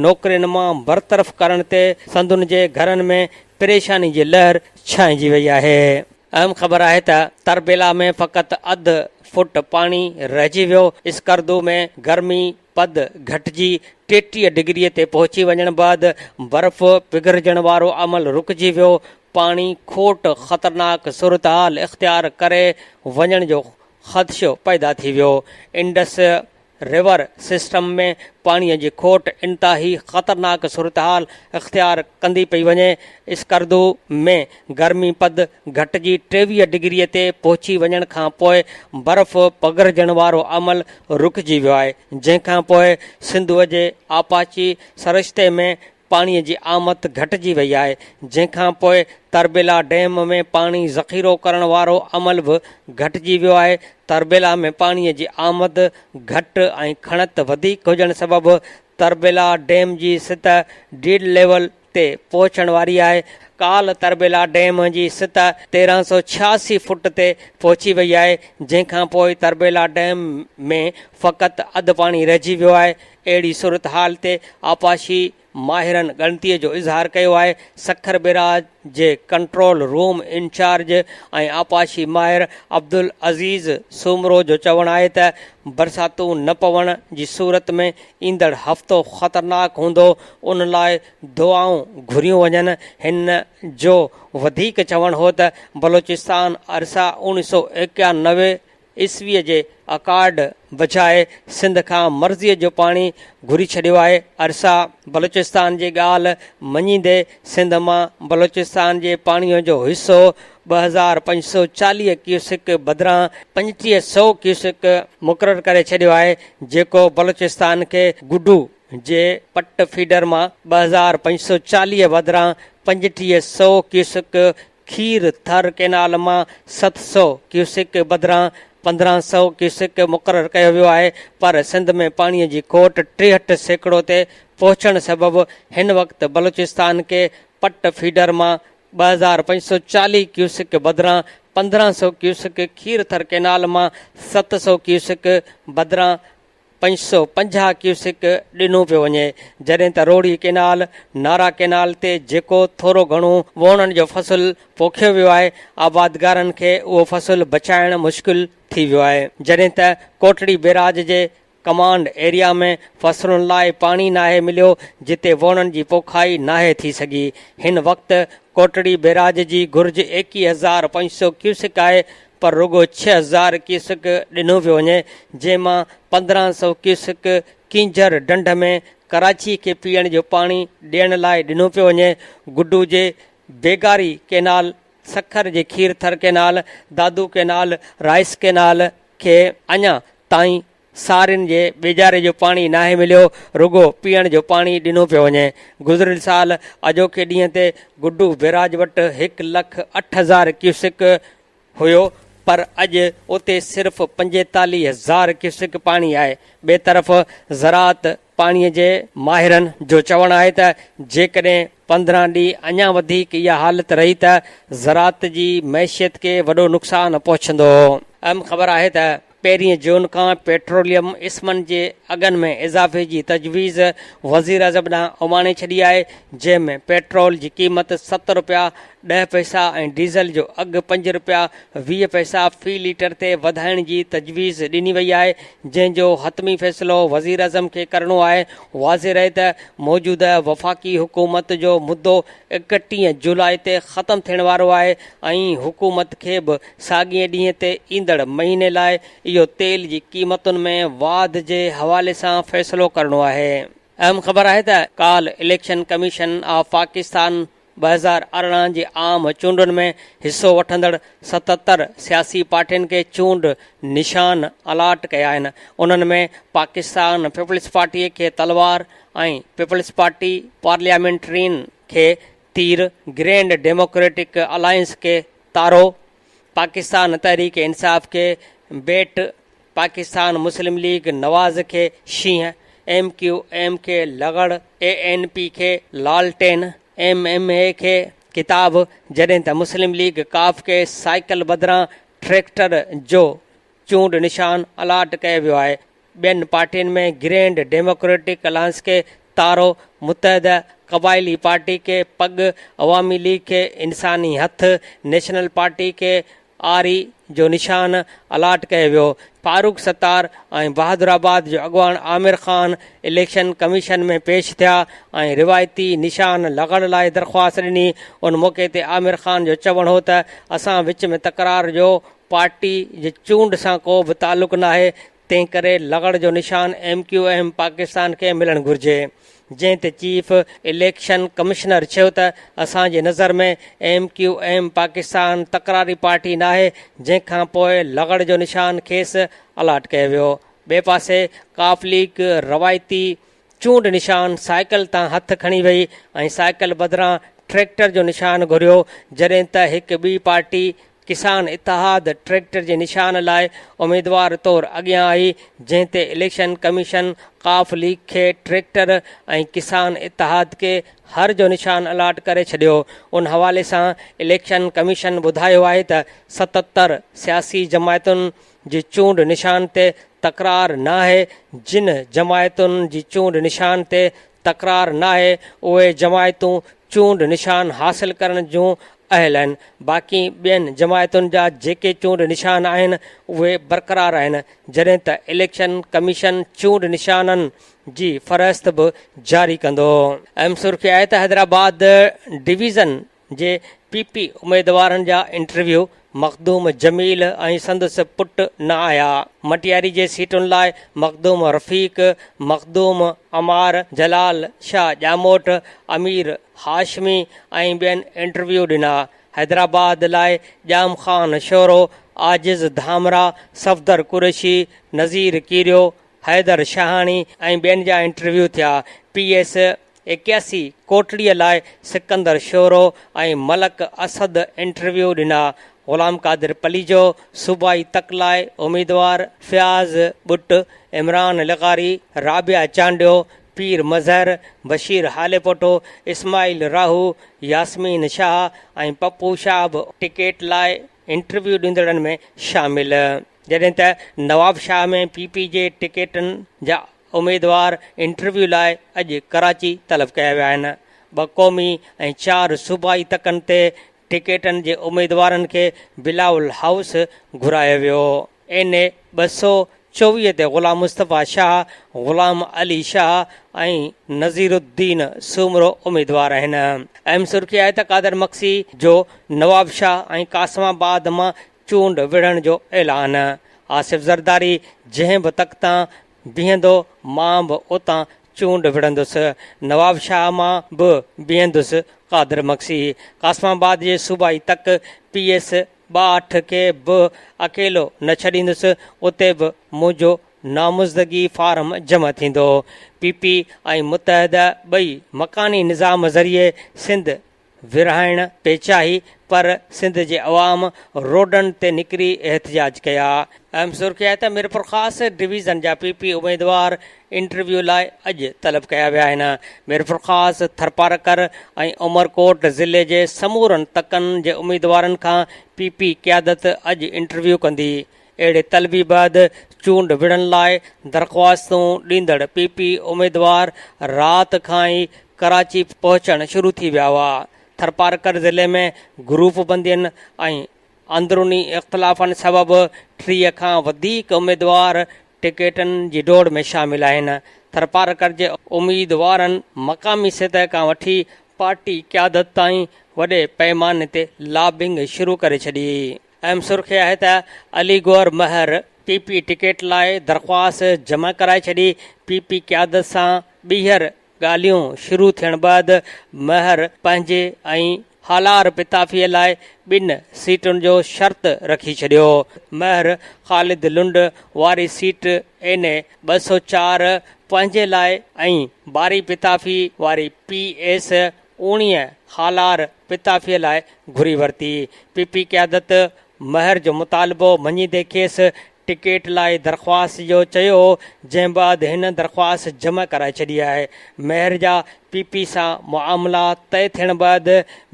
نوڪرين مان برطرف ڪرڻ تي سندن جي گهرن ۾ پريشاني جي لهر ڇانئجي وئي آهي. اهم خبر آهي ته تربيلا ۾ فقط اڌ فوٽ پاڻي رهجي ويو، اسڪردو ۾ گرمي پد گهٽجي 33 ڊگري تي پهچي وڃڻ بعد برف پگهرجڻ وارو عمل رڪجي ويو، پاڻي کوٽ خطرناڪ صورتحال اختيار ڪري وڃڻ جو خدشو پيدا ٿي ويو، انڊس ريور سسٽم ۾ پاڻي جي کوٽ انتهائي خطرناڪ صورتحال اختيار ڪندي پئي وڃي، اسڪردو ۾ گرمي پد گهٽجي 23 ڊگري تي پهچي وڃڻ کان پوء برف پگهرجڻ وارو عمل رڪجي ويو آهي، جنهن کان پوء سنڌوء جي آپاچي سرشتي ۾ پاڻي جي آمد گهٽجي وئي آهي، جنهن کان پوء تربيلا ڊيم ۾ پاڻي ذخيرو ڪرڻ وارو عمل به گهٽجي ويو آهي، تربيلا ۾ پاڻي جي آمد گهٽ ۽ کڻت وڌيڪ هجڻ سبب تربيلا ڊيم جي سطح ڊيڊ ليول تي پهچڻ واري آهي، ڪالهه تربيلا ڊيم جي سطح 1386 فوٽ تي پهچي وئي آهي، جنهن کان پوء تربيلا ڊيم ۾ فقط اڌ پاڻي رهجي ويو آهي، اهڙي صورتحال تي آبپاشي ماهرن ڳڻتي جو اظهار ڪيو آهي، سکر بئراج جي ڪنٽرول روم انچارج ۽ آبپاشي ماهر عبدالعزيز سومرو جو چوڻ آهي ته برساتون نه پوڻ جي صورت ۾ ايندڙ هفتو خطرناڪ هوندو ان لاء دعائون گهريون وڃن، هن جو وڌيڪ چوڻ هو ته بلوچستان ارسا 1991 عيسويء جي اڪارڊ بجاء سنڌ کان مرضيء جو پاڻي گهري ڇڏيو آهي. ارسا بلوچستان جي ڳالهه مڃيندي سنڌ مان بلوچستان جي پاڻيء جو حصو 2540 ڪيوسڪ بدران 3500 ڪيوسڪ مقرر ڪري ڇڏيو آهي، جيڪو بلوچستان کي گڊو جي پٽ فيڊر مان 2540 بدران 3500 ڪيوسڪ کير ٿر ڪئنال مان 700 ڪيوسڪ بدران 1500 ڪيوسڪ مقرر ڪيو ويو آهي پر سنڌ ۾ پاڻي جي کوٽ 63% تي پهچڻ سبب هن وقت بلوچستان کي پٽ فيڊر مان 2540 ڪيوسڪ بدران 1500 ڪيوسڪ کير ٿر ڪئنال مان 700 ڪيوسڪ بدران 550 ڪيوسڪ ڏنو پيو وڃي، جڏهن ته روهڙي ڪئنال، نارا ڪئنال تي جيڪو ٿورو گهڻو ووڻن جو فصل پوکيو ويو آهي، آبادگارن کي اهو فصل بچائڻ مشڪل ٿي ويو آهي، جڏهن ته ڪوٽڙي بئراج جي ڪمانڊ ايريا ۾ فصلن لاء پاڻي ناهي مليو، جتي ووڻن جي پوکائي ناهي ٿي سگهي، هن وقت ڪوٽڙي بئراج جي گهرج 21500 ڪيوسڪ آهي، پر رڳو 6000 ڪيوسڪ ڏنو پيو وڃي، جنهن مان 1500 ڪيوسڪ ڪينجهر ڍنڍ ۾ ڪراچي کي پيئڻ جو پاڻي ڏيڻ لاء ڏنو پيو وڃي، گڊو جي بيگاري ڪئنال، سکر جي Kirthar canal, Dadu canal, rice canal کي اڃا تائين سارين جي ٻيجاري جو پاڻي ناهي مليو، رڳو پيئڻ جو پاڻي ڏنو پيو وڃي. گذريل سال اڄوڪي ڏينهن تي گڊو بئراج وٽ هڪ لک 8000 ڪيوسڪ هيو پر اڄ اتي صرف 45 هزار ڪيوسڪ پاڻي آهي. ٻئي طرف زراعت پاڻي جي ماهرن جو چوڻ آهي ته جيڪڏهن 15 ڏينهن اڃا وڌيڪ اها حالت رهي ته زراعت جي معيشت کي وڏو نقصان پهچندو. اهم خبر آهي ته پهرين جون کان پيٽروليم اسمن جي اگهن ۾ اضافي جي تجويز وزيراعظم ڏانهن اماڻي ڇڏي آهي، جنهن ۾ پيٽرول جي قيمت ست رپيا ڏهه پئسا ۽ ڊيزل جو اگهه پنج رپيا 20 پئسا في ليٽر تي وڌائڻ جي تجويز ڏني وئي آهي، جنهن جو حتمي فيصلو وزيراعظم کي ڪرڻو آهي. واضح رهي ته موجوده وفاقي حڪومت جو مدو 31 جولاء تي ختم ٿيڻ وارو آهي ۽ حڪومت کي به ساڳئي ڏينهن تي ايندڙ مهيني لاء اهو تيل جي قيمتن ۾ واڌ جي حوالي سان فيصلو ڪرڻو آهي. اهم خبر آهي ته ڪالهه اليڪشن ڪميشن آف پاڪستان 2018 جي عام چونڊن ۾ حصو وٺندڙ 77 سياسي پارٽين کي چونڊ نشان الاٽ ڪيا آهن، انهن ۾ پاڪستان پيپلز پارٽي کي تلوار ۽ پيپلز پارٽي پارليامينٽرين کي تير، گرينڊ ڊيموڪريٽڪ الائنس کي تارو، پاڪستان تحريڪ انصاف کي بيٽ، پاڪستان مسلم ليگ نواز کي شينهن، ايم ڪيو ايم کي لغڙ، اي اين پي کي لالٽين، ايم ايم اي کي ڪتاب، جڏهن ته مسلم ليگ قاف کي سائيڪل بدران ٽريڪٽر جو چونڊ نشان الاٽ ڪيو ويو آهي. ٻين پارٽين ۾ گرينڊ ڊيموڪريٽڪ الائنس کي تارو، متحده قبائلي پارٽي کي پڳ، عوامي ليگ کي انساني هٿ، نيشنل پارٽي کي آري جو نشان الاٽ ڪيو ويو. فاروق ستار ۽ بهادر آباد جو اڳواڻ عامر خان اليڪشن ڪميشن ۾ پيش ٿيا ۽ روايتي نشان لغڙ لاء درخواست ڏني. ان موقعي تي عامر خان جو چوڻ هو ته اسان وچ ۾ تڪرار جو پارٽي جي چونڊ سان ڪو به تعلق ناهي، تنهن ڪري لغڙ جو نشان ايم ڪيو ايم پاڪستان کي ملڻ گهرجي. جنهن تي چيف اليڪشن ڪمشنر چيو ته اسان جي نظر ۾ ايم ڪيو ايم پاڪستان تڪراري پارٽي ناهي، جنهن کان پوء لغڙ جو نشان کيس الاٽ ڪيو ويو. ٻئي پاسي قاف ليگ روايتي چونڊ نشان سائيڪل تان هٿ کڻي وئي ۽ سائيڪل بدران ٽريڪٽر جو نشان گهريو، جڏهن ته هڪ ٻي پارٽي ڪسان اتحاد ٽريڪٽر جي نشان لاء اميدوار طور اڳيان آئي، جنهن تي اليڪشن ڪميشن قاف ليگ کي ٽريڪٽر ۽ ڪسان اتحاد کي هر جو نشان الاٽ ڪري ڇڏيو. ان حوالي سان اليڪشن ڪميشن ٻڌايو آهي ته 77 سياسي جماعتن جي چونڊ نشان تي تڪرار ناهي، جن جماعتن جي چونڊ نشان تي تڪرار ناهي، اهي جماعتون چونڊ نشان حاصل ڪرڻ جون اهل آهن، باقي ٻين جماعتن جا جيڪي چونڊ نشان آهن اهي برقرار آهن، جڏهن ته اليڪشن ڪميشن چونڊ نشانن جي فهرست به جاري ڪندو. اهم سرخي آهي ته حيدرآباد ڊويزن جي پي پي اميدوارن جا انٽرويو مخدوم جميل ۽ سندس پٽ نه آيا. مٽياري جي سيٽن لاء مخدوم رفيق، مخدوم عمار، جلال شاهه ڄاموٽ، امير هاشمي ۽ ٻين انٽرويو ڏنا. حيدرآباد لاء ڄام خان شورو، عاجز ڌامرا، صفدر قريشي، نذير ڪيريو، حيدر شاهاڻي ۽ ٻين جا انٽرويو ٿيا. پي ايس 81 ڪوٽڙيء لاء سڪندر شورو ۽ ملڪ اسد انٽرويو ڏنا. غلام قادر پليجو صوبائي تڪ لاء اميدوار فياض ٻٽ، عمران لغاري، رابعه چانڊيو، پير مظهر، بشير هاليپوٽو، اسماعيل راهو، ياسمين شاهه ۽ پپو شاهه به ٽڪيٽ لاء انٽرويو ڏيندڙن ۾ شامل. جڏهن ته نوابشاهه ۾ پي پي جي ٽڪيٽن جا اميدوار انٽرويو لاء اڄ ڪراچي طلب ڪيا ويا آهن. ٻه قومي ۽ چار صوبائي تڪن تي ٽڪيٽن جي اميدوارن کي بلاول هائوس گهرايو ويو. اين اي 224 تي غلام مصطفيٰ شاهه، غلام علي شاهه ۽ نذير الدين سومرو اميدوار آهن. اهم سرخي آهي ته قادر مگسي جو نوابشاهه ۽ قاسم آباد مان چونڊ وڙهڻ جو اعلان، آصف زرداري جنهن به تڪ تان بيهندو مان به اتان چونڊ وڙهندس، نوابشاهه مان به بيهندس، قادر مگسي قاسم آباد جي صوبائي تڪ پي ايس 62 کي به اڪيلو نه ڇڏيندس، اتي به منهنجو نامزدگي فارم جمع ٿيندو، پي پي ۽ متحده ٻئي مڪاني نظام ذريعي سنڌ ورهائڻ پئي چاهي پر سنڌ جي عوام روڊن تي نڪري احتجاج ڪيا. اهم سرخي آهي ته ميرپورخاص ڊويزن جا پي پي اميدوار انٽرويو لاء اڄ طلب ڪيا ويا آهن. ميرپورخاص، ٿرپارڪر ۽ عمرڪوٽ ضلعي جي سمورن تڪن جي اميدوارن کان پي پي قيادت اڄ انٽرويو ڪندي. اهڙي طلبي بعد چونڊ وڙهڻ لاء درخواستون ڏيندڙ پي پي اميدوار رات کان ئي ڪراچي پهچڻ شروع ٿي ويا هئا. ٿرپارڪر ضلعي ۾ گروپ بندين ۽ اندروني اختلافن سبب 30 کان وڌيڪ اميدوار ٽڪيٽن جي ڊوڙ ۾ شامل آهن. ٿرپارڪر جي اميدوارن مقامي سطح کان وٺي پارٽي قيادت تائين وڏي پئماني تي لابنگ شروع ڪري ڇڏي. اهم سرخي آهي ته Ali Gohar Mehar P P ticket لاء درخواست جمع ڪرائي ڇڏي، پي پي قيادت سان ٻيهر ڳالهيون شروع ٿيڻ بعد مهر پنهنجي ۽ هالار پتافيء لاء ٻن سيٽن جو شرط رکي ڇڏيو. مهر خالد لنڊ واري سيٽ اين اي 204 پنهنجي لاء ۽ باري پتافي واري پي ايس 19 هالار پتافيء لاء گهري ورتي. پي پي قيادت مهر جو مطالبو مڃيندي کيس ٽڪيٽ لاء درخواست جو چيو، جنهن بعد هن درخواست جمع ڪرائي ڇڏي آهي. مهر جا پي پي سان معاملا طئي ٿيڻ بعد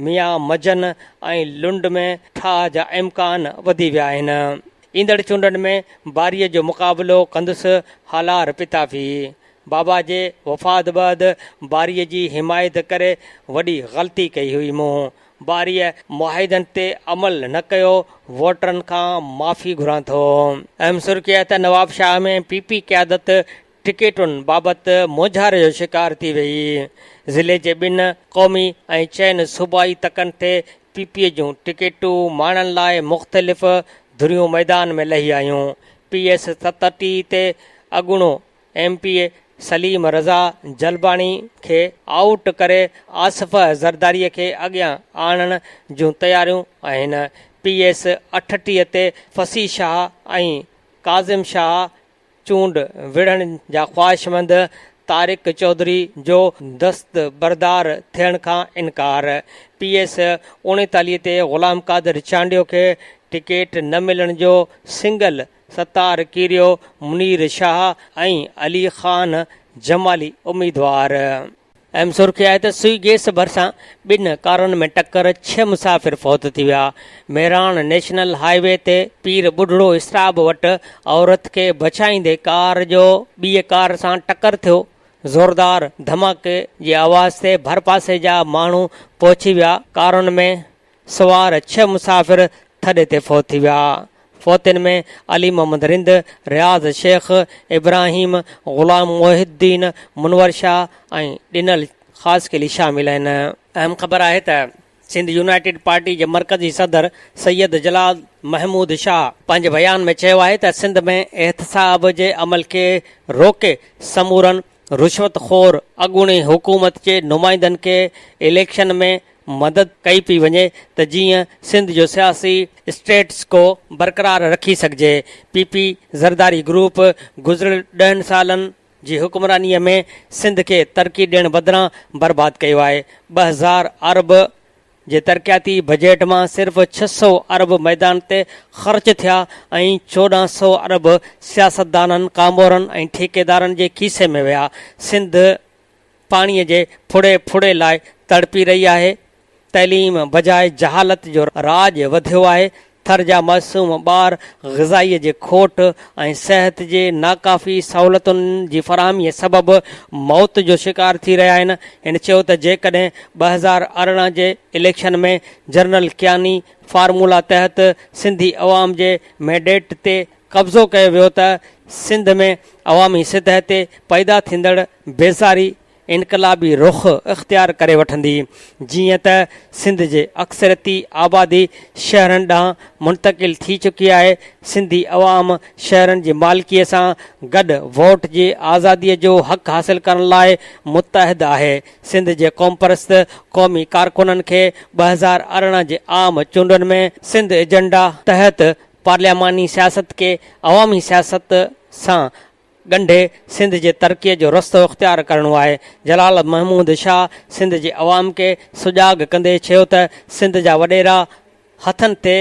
ميان مجن ۽ لنڊ ۾ ٺاهه جا امڪان وڌي ويا آهن. ايندڙ چونڊن ۾ باريء جو مقابلو ڪندس هالار پتافي. بابا جي وفات بعد باريء جي حمايت ڪري وڏي غلطي ڪئي هئي مون. باريء معاهدن تي عمل نه ڪيو، ووٽرن کان معافي گهران ٿو. اهم سرخي آهي ته نوابشاهه ۾ پي پي قيادت ٽڪيٽن بابت مونجهاري جو شڪار ٿي وئي. ضلعي جي ٻن قومي ۽ چئن صوبائي تڪن تي پي پي جون ٽڪيٽون ماڻڻ لاء مختلف ڌريون ميدان ۾ لهي آيون. پي ايس 37 تي اڳوڻو M P A Saleem Raza Jalbani کي آئوٽ ڪري آصفه زرداري کي اڳيان آڻڻ جون تياريون آهن. پي ايس 38 تي فصيح شاهه ۽ ڪاظم شاهه چونڊ وڙهڻ جا خواهشمند طارق چوڌري جو دستبردار ٿيڻ کان انڪار. پي ايس 39 تي غلام قادر چانڊيو کي ٽڪيٽ نه ملڻ جو سنگل ستار ڪيريو، منير شاهه ۽ علي خان جمالي اميدوار. اهم سرخي آهي ته سوئي گيس ڀرسان ٻن ڪارن ۾ ٽڪر، ڇهه مسافر فوت ٿي ويا. مهراڻ نيشنل هاء وي تي پير ٻڍڙو اسٽاپ وٽ عورت کي بچائيندي ڪار جو ٻيء ڪار سان ٽڪر ٿيو، زوردار ڌماڪي جي آواز تي ڀرپاسي جا ماڻهو پهچي ويا، ڪارن ۾ سوار ڇهه مسافر ٿڏي تي فوت ٿي ويا. فوتين ۾ علي محمد رند، رياض شيخ، ابراهيم، غلام محي الدين، منور شاهه ۽ ڏنل خاصخيلي شامل آهن. اهم خبر آهي ته سنڌ يونائيٽيڊ پارٽي جي مرڪزي صدر سيد جلال محمود شاهه پنهنجي بيان ۾ چيو آهي ته سنڌ ۾ احتساب جي عمل کي روڪي سمورن رشوت خور اڳوڻي حڪومت جي نمائندن کي اليڪشن ۾ مدد ڪئي پئي وڃي ته جيئن سنڌ جو سياسي اسٽيٽس ڪو برقرار رکي سگهجي. پي پي زرداري گروپ گذريل ڏهن سالن جي حڪمراني ۾ سنڌ کي ترقي ڏيڻ بدران برباد ڪيو آهي. 2000 ارب جي ترقياتي بجيٽ مان صرف 600 ارب ميدان تي خرچ ٿيا ۽ 1400 ارب سياستدانن، ڪامورن ۽ ٺيڪيدارن جي کيسي ۾ ويا. سنڌ پاڻي جي ڦڙي ڦڙي لاء تڙپي رهي آهي، تعليم بجاء جهالت جو راڄ وڌيو آهي، ٿر جا معصوم ٻار غذائي جي کوٽ ۽ صحت جي ناڪافي سهولتن جي فراهمي سبب موت جو شڪار ٿي رهيا آهن، هن چيو ته جيڪڏهن 2018 جي اليڪشن ۾ جنرل ڪياني فارمولا تحت سنڌي عوام جي مينڊيٽ تي قبضو ڪيو ويو ته سنڌ ۾ عوامي سطح تي پيدا ٿيندڙ بيزاري انقلابي رخ اختيار ڪري وٺندي، جيئن ته سنڌ جي اڪثريتي آبادي شهرن ڏانهن منتقل ٿي چڪي آهي، سنڌي عوام شهرن جي مالڪي سان گڏ ووٽ جي آزادي جو حق حاصل ڪرڻ لاء متحد آهي، سنڌ جي قومپرست قومي ڪارڪنن کي 2018 جي عام چونڊن ۾ سنڌ ايجنڊا تحت پارلياماني سياست کي عوامي سياست سان ڳنڍي سنڌ جي ترقي جو رستو اختيار ڪرڻو آهي. جلال محمود شاهه سنڌ جي عوام کي سجاڳ ڪندي چيو ته سنڌ جا وڏيرا هٿن تي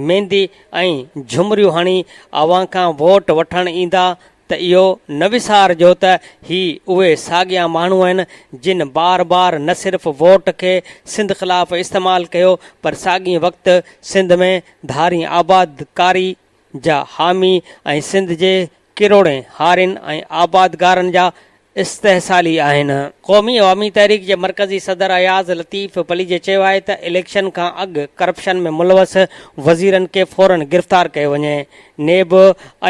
ميندي ۽ جهمريون هڻي اوهان کان ووٽ وٺڻ ايندا ته اهو نه وسارجو ته هي اهي ساڳيا ماڻهو آهن جن بار بار نه صرف ووٽ کي سنڌ خلاف استعمال ڪيو پر ساڳئي وقت سنڌ ۾ ڌارين آبادڪاري جا حامي ۽ سنڌ جي ڪروڙين هارين ۽ آبادگارن جا استحصالي آهن. قومي عوامي تحريڪ جي مرڪزي صدر اياز لطيف پليجي چيو آهي ته اليڪشن کان اڳ ڪرپشن ۾ ملوث وزيرن کي فورن گرفتار ڪيو وڃي، نيب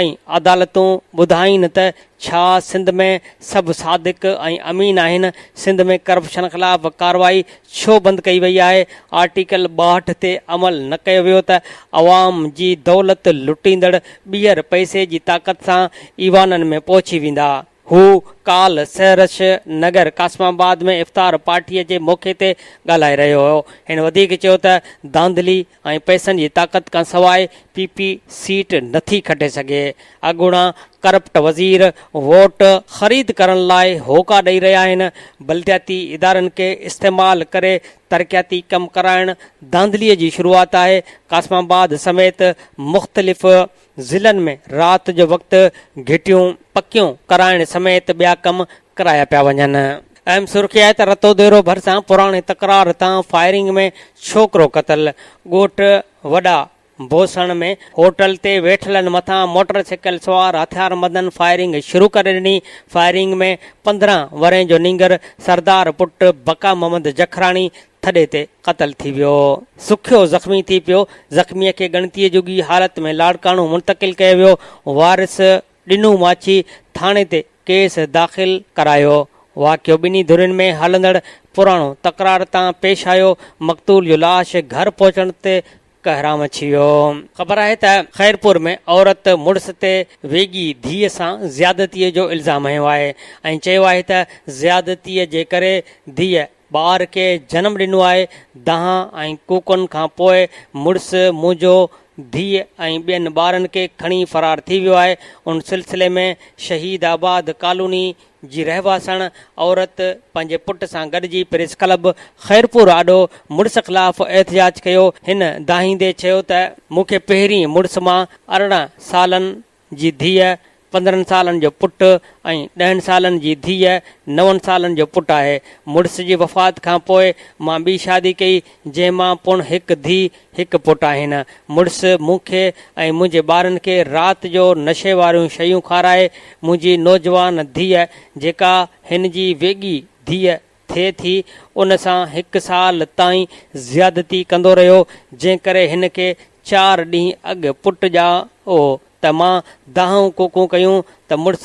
۽ عدالتون ٻڌائين ته ڇا سنڌ ۾ سڀ صادق ۽ امين آهن، سنڌ ۾ ڪرپشن خلاف ڪارروائي ڇو بند ڪئي وئي آهي، آرٽيڪل 62 تي عمل نه ڪيو ويو ته عوام جي دولت لٽيندڙ ٻيهر پئسي جي طاقت سان ايوانن ۾ پهچي ويندا. هو ڪالهه سهرش نگر قاسم آباد ۾ افطار پارٽيء جي موقعي تي ڳالهائي رهيو هو. هن وڌيڪ چيو ته ڌانڌلي ۽ پئسن جي طاقت کانسواء پي پي سيٽ نٿي کٽي سگهي. اڳوڻا ڪرپٽ وزير ووٽ خريد ڪرڻ لاء هوڪا ڏئي رهيا آهن، بلدياتي ادارن کي استعمال ڪري ترقياتي ڪم ڪرائڻ ڌانڌلي جي شروعات آهي، قاسم آباد سميت مختلف ضلعن ۾ رات جو وقت گهٽيون پڪيون ڪرائڻ سميت ٻيا ڪم ڪرايا پيا وڃن. اهم سرخي آهي ته رتوديرو ڀرسان پراڻي تڪرار تان فائرنگ ۾ ڇوڪرو قتل، ڳوٺ وڏا بوسڻ ۾ هوٽل تي ويٺلن مٿان موٽر سائيڪل سوار هٿياربندن فائرنگ شروع ڪري ڏني، فائرنگ ۾ 15 ورهين جو نينگر سردار پٽ بقا محمد جکراڻي ٿڏي تي قتل ٿي ويو. سکيو زخمي ٿي پيو، زخميء کي ڳڻتيء جوڳي حالت ۾ لاڙڪاڻو منتقل ڪيو ويو، وارث ڏنو ماڇي ٿاڻي تي ڪيس داخل ڪرايو. واقعو ٻنهي ڌرين ۾ هلندڙ پراڻو تڪرار تان پيش آيو، مقتول جو لاش گهر پهچڻ تي ڪهرام اچي ويو. خبر آهي ته خيرپور ۾ عورت مڙس تي ويڳي ڌيء سان زيادتيء جو الزام هنيو آهي ۽ چيو آهي ته زيادتيء جي ڪري ڌيء ٻار کي جنم ڏنو آهي، دانهن ۽ ڪوڪن کان پوء مڙس منهنجو ڌيء ۽ ٻين ٻارن کي کڻي فرار ٿي ويو آهي، ان سلسلي ۾ شهيد آباد ڪالوني جي رهواسڻ عورت پنهنجي پٽ سان گڏجي پريس ڪلب خيرپور آڏو مڙس خلاف احتجاج ڪيو، هن دانهيندي چيو ته مون کي پهرين مڙس مان 18 سالن جي ڌيء، 15 سالن جو پٽ ۽ ڏهن سالن جي ڌيء، نون سالن جو پٽ آهي. مڙس جي وفات کان پوء مان ٻي شادي ڪئي، جنهن مان پڻ هڪ ڌيء، هڪ پٽ آهن. مڙس مون کي ۽ منهنجي ٻارن کي رات جو نشي واريون شيون کارائي، منهنجي نوجوان ڌيء، جيڪا هن جي ويڳي ڌيء ٿئي ٿي، ان سان هڪ سال تائين زيادتي ڪندو رهيو، جنهن ڪري هن کي چار ڏينهن اڳ پٽ ڄائو ته مان دانهون ڪوڪون ڪيون ته مڙس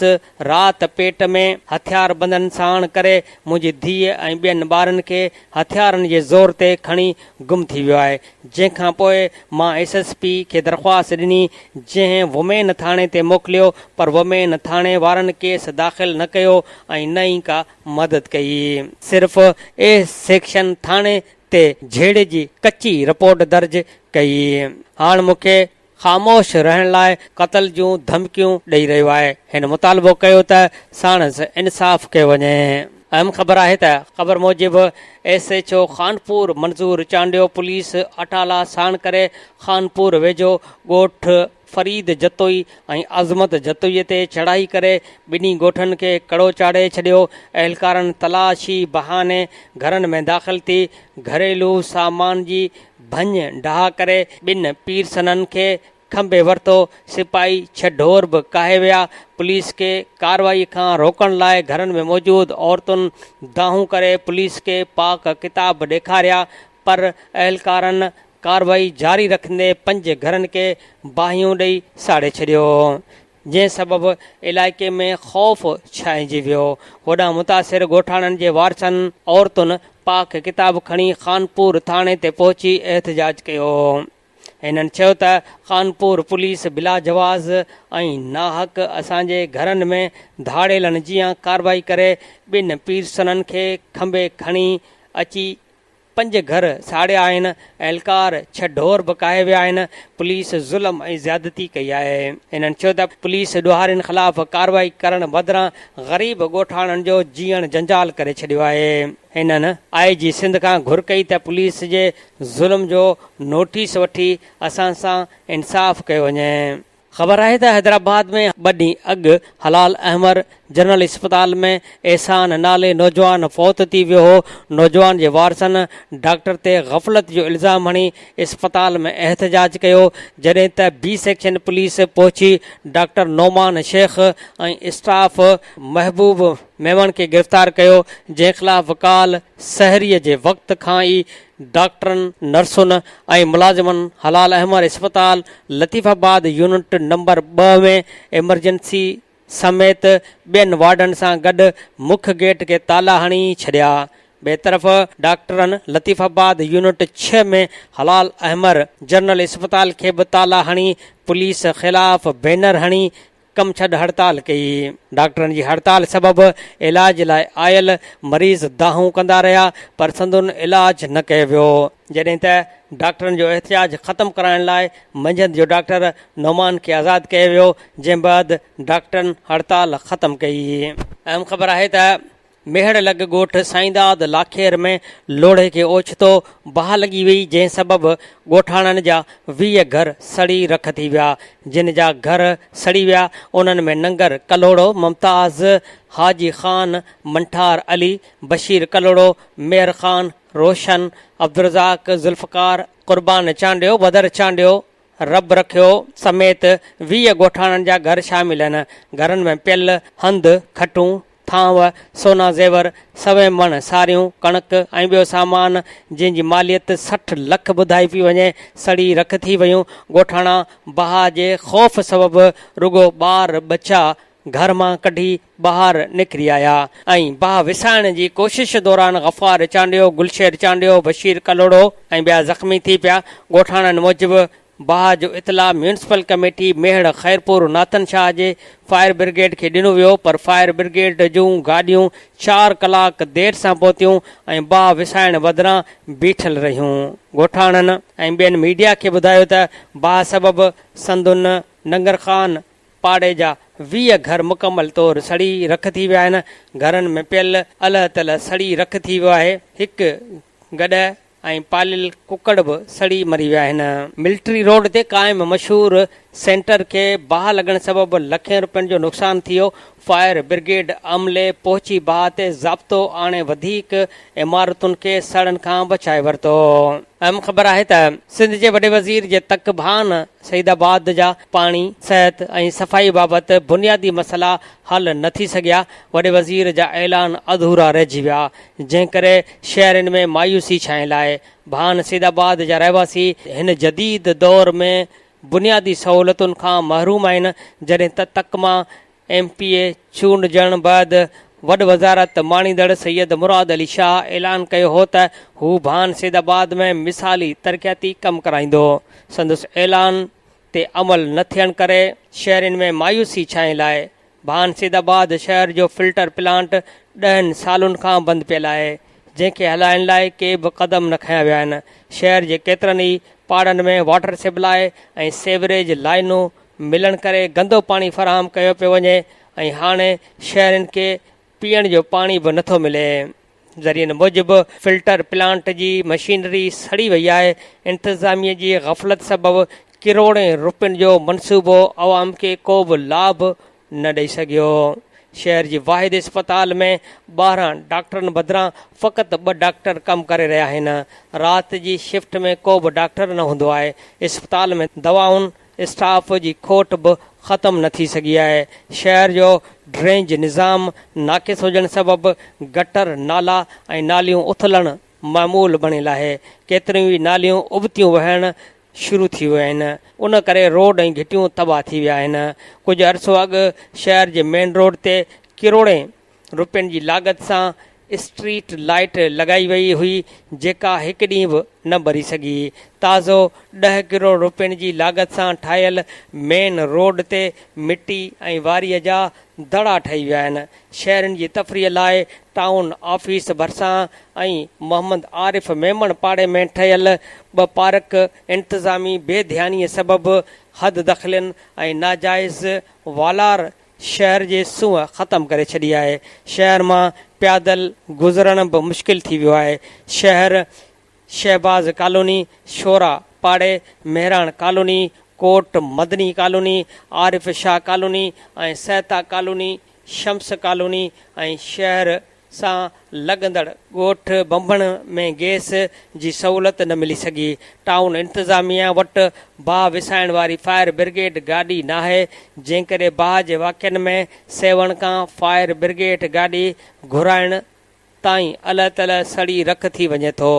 رات پيٽ ۾ هٿياربندن ساڻ ڪري منهنجي ڌيء ۽ ٻين ٻارن کي هٿيارن جي زور تي کڻي گم ٿي ويو آهي، جنهن کان پوء مان ايس ايس پي کي درخواست ڏني، جنهن وومين ٿاڻي تي موڪليو پر وومين ٿاڻي وارن ڪيس داخل نه ڪيو ۽ نه ئي ڪا مدد ڪئي. صرف اي سيڪشن ٿاڻي تي جهيڙي جي ڪچي رپورٽ درج ڪئي. هاڻ مون کي خاموش رهڻ لاء قتل جون ڌمڪيون ڏئي رهيو آهي. هن مطالبو ڪيو ته ساڻس انصاف ڪيو وڃي. اهم خبر آهي ته خبر موجب S H O Khanpur Manzoor Chandio police اٽالا ساڻ ڪري خانپور ويجهو ڳوٺ فريد جتوئي ۽ عظمت جتوئي تي چڙهائي ڪري ٻنهي ڳوٺن کي ڪڙو چاڙهي ڇڏيو، اهلڪارن تلاشي بهاني گهرن ۾ داخل ٿي گهريلو سامان جي ڀڃ ڊاهه ڪري ٻن پيرسنن کي کنڀي ورتو، سپاهي ڇهه ڍور به ڪاهي ويا، پوليس کي ڪارروائي کان روڪڻ لاء گهرن ۾ موجود عورتن دانهون ڪري پوليس کي پاڪ ڪتاب ڏيکاريا پر اهلڪارن ڪارروائي جاري رکندي پنج گهرن کي باهيون ڏئي ساڙي ڇڏيو. جنهن سبب علائقي ۾ خوف ڇانئجي ويو. هوڏانهن متاثر ڳوٺاڻن جي وارثن عورتن پاڪ ڪتاب کڻي خانپور ٿاڻي تي پهچي احتجاج ڪيو. هنن چيو ته خانپور پوليس بلاجواز ۽ ناحق اسان جي گهرن ۾ ڌاڙيلن جيان ڪارروائي ڪري ٻن پيرسنن کي کنڀي کڻي اچي پنج گهر ساڙيا آهن، اهلڪار ڇهه ڍور به ڪاهي ويا آهن، پوليس ظلم ۽ زيادتي ڪئي آهي. هنن چيو ته پوليس ڏوهارين خلاف ڪارروائي ڪرڻ بدران غريب ڳوٺاڻن جو جيئڻ جنجال ڪري ڇڏيو آهي. هنن آء جي سنڌ کان گهر ڪئي ته پوليس جي ظلم جو نوٽيس وٺي اسان سان انصاف ڪيو وڃي. خبر آهي ته حيدرآباد ۾ ٻه ڏينهن اڳ هلال احمر جنرل اسپتال ۾ احسان نالي نوجوان فوت ٿي ويو هو، نوجوان جي وارثن ڊاڪٽر تي غفلت جو الزام هڻي اسپتال ۾ احتجاج ڪيو، جڏهن ته بي سيڪشن پوليس پهچي ڊاڪٽر نعمان شيخ ۽ اسٽاف محبوب ميمڻ کي گرفتار ڪيو، جنهن خلاف ڪالهه سحريء جي وقت کان ئي ڊاڪٽرن، نرسن ۽ ملازمن هلال احمر اسپتال لطيف آباد يونٽ نمبر ٻه ۾ ايمرجنسي سميت ٻين وارڊن سان گڏ مک گيٽ کي تالا هڻي ڇڏيا. ٻئي طرف ڊاڪٽرن لطيف آباد يونٽ ڇهه ۾ هلال احمر جنرل اسپتال کي به تالا هڻي پوليس خلاف بينر هڻي ڪم ڇڏ هڙتال ڪئي. ڊاڪٽرن جي هڙتال سبب علاج لاء آيل مريض دانهون ڪندا رهيا پر سندن علاج نه ڪيو ويو. جڏهن ته ڊاڪٽرن جو احتجاج ختم ڪرائڻ لاء منجهند جو ڊاڪٽر نعمان کي آزاد ڪيو ويو جنهن بعد ڊاڪٽرن هڙتال ختم ڪئي. اهم خبر آهي ته ميهڙ لڳ ڳوٺ سائينداد لاکير ۾ لوڙهي کي اوچتو باهه لڳي وئي جنهن سبب ڳوٺاڻن جا 20 گهر سڙي رک ٿي ويا جن جا گهر سڙي ويا انهن ۾ ننگر ڪلهوڙو، ممتاز، حاجي خان، منٺار علي، بشير ڪلهوڙو، ميهر خان، روشن، عبدالرزاق، ذوالفقار، قربان چانڊيو، بدر چانڊيو، رب رکيو سميت 20 ڳوٺاڻن جا گهر شامل آهن گهرن ۾ پيل هنڌ، کٽون، ٿانو، سونا زيور، سوين مڻ ساريون، ڪڻڪ ۽ ٻيو سامان جنهن جي ماليت 60 لک ٻڌائي پئي وڃي سڙي رک ٿي ويون، ڳوٺاڻا باهه جي خوف سبب رڳو ٻار ٻچا گهر مان ڪڍي ٻاهر نڪري آيا ۽ باهه وسائڻ جي ڪوشش دوران غفار چانڊيو، گلشير چانڊيو، بشير ڪلهوڙو ۽ ٻيا زخمي ٿي پيا، ڳوٺاڻن موجب باهه جو اطلاع ميونسپل ڪميٽي ميهڙ خيرپور ناٿن شاهه جي فائر برگيڊ کي ڏنو ويو پر فائر برگيڊ جون گاڏيون چار ڪلاڪ دير سان پهتيون ۽ باهه وسائڻ بدران بيٺل رهيون. ڳوٺاڻن ۽ ٻين ميڊيا کي ٻڌايو ته باهه سبب سندن ننگر خان پاڙي جا 20 گهر مڪمل طور سڙي رک ٿي ويا آهن، گهرن ۾ پيل الهه تلهه سڙي رک ٿي ويو آهي، هڪ گڏهه ۽ پاليل ڪڪڙ به سڙي مري ويا آهن. ملٽري روڊ تي قائم مشهور سينٽر کي باهه لڳڻ سبب لکين روپين جو نقصان ٿيو، فائر برگيڊ عملي پهچي باهه تي ضابطو آڻي وڌيڪ عمارتن کي سڙڻ کان بچائي ورتو. اهم خبر آهي ته سنڌ جي وڏي وزير جي تڪ ڀان سعيد آباد جا پاڻي، صحت ۽ صفائي بابت بنيادي مسئلا حل نه ٿي سگهيا، وڏي وزير جا اعلان اڌورا رهجي ويا، جنهن ڪري شهرين ۾ مايوسي ڇانيل آهي. ڀان سعيد آباد جا رهواسي هن جديد دور ۾ بنيادي سهولتن کان محروم آهن، جڏهن ته تڪ مان ايم پي اي چونڊجڻ بعد وڏ وزارت ماڻيندڙ سيد مراد علي شاهه اعلان ڪيو هو ته هو ڀان سيد آباد ۾ مثالي ترقياتي ڪم ڪرائيندو. سندس اعلان تي عمل نه ٿيڻ ڪري شهرين ۾ مايوسي ڇانيل آهي. ڀان سيد آباد شهر جو فلٽر پلانٽ ڏهن سالن کان بند پيل آهي، جنهن کي هلائڻ لاء ڪي به قدم نه کنيا ويا آهن. شهر جي ڪيترن ئي پاڙن ۾ واٽر سپلاء ۽ سيوريج لائنون ملڻ ڪري گندو پاڻي فراهم ڪيو پيو وڃي ۽ هاڻي شهرين کي پيئڻ جو پاڻي به نٿو ملي. ذريعن موجب فلٽر پلانٽ جي مشينري سڙي وئي آهي، انتظاميه جي غفلت سبب ڪروڙين روپين جو منصوبو عوام کي ڪو به لاڀ نه ڏئي سگهيو. شهر جي واحد اسپتال ۾ 12 ڊاڪٽرن بدران فقط ٻه ڊاڪٽر ڪم ڪري رهيا آهن، رات جي شفٽ ۾ ڪو به ڊاڪٽر نه هوندو آهي، اسپتال ۾ دوائن اسٽاف جي کوٽ به ختم نه ٿي سگهي آهي، شهر جو ڊرينج نظام ناقص هجڻ سبب گٽر، نالا ۽ ناليون اٿلڻ معمول بڻيل آهي، ڪيتريون ئي ناليون ابتيون وهڻ شروع ٿي ويون آهن، ان ڪري روڊ ۽ گهٽيون تباهه ٿي ويا آهن، ڪجهه عرصو اڳ شهر جي مين روڊ تي ڪروڙين روپين جي لاڳت سان اسٽريٽ لائيٽ لڳائي وئي هئي جيڪا هڪ ڏينهن به نه ٻري سگهي. تازو 10 ڪروڙ روپين جي لاڳت سان ٺاهيل مين روڊ تي مٽي ۽ واريء جا دڙا ٺهي ويا آهن. شهرين جي تفريح لاء ٽائون آفيس ڀرسان ۽ محمد عارف ميمڻ پاڙي ۾ ٺهيل ٻه پارڪ انتظامي بي ڌيانيء سبب حد دخلين ۽ ناجائز والار شهر جي سونهن ختم ڪري ڇڏي آهي، شهر مان پيادل گذرڻ به مشڪل ٿي ويو آهي، شهر شهباز ڪالوني، شورا پاڙي، Mehran colony, Kot Madani colony, Arif Shah colony ۽ Sahita colony, Shams colony ۽ شهر سان لڳندڙ ڳوٺ ٻنڀڻ ۾ گئس جي سهولت نه ملي سگهي، ٽائون انتظاميا وٽ باهه وسائڻ واري فائر برگيڊ گاڏي ناهي، جنهن ڪري باهه جي واقعن ۾ سيوهڻ کان فائر برگيڊ گاڏي گهرائڻ تائين الهه تلهه سڙي رک ٿي وڃي ٿو.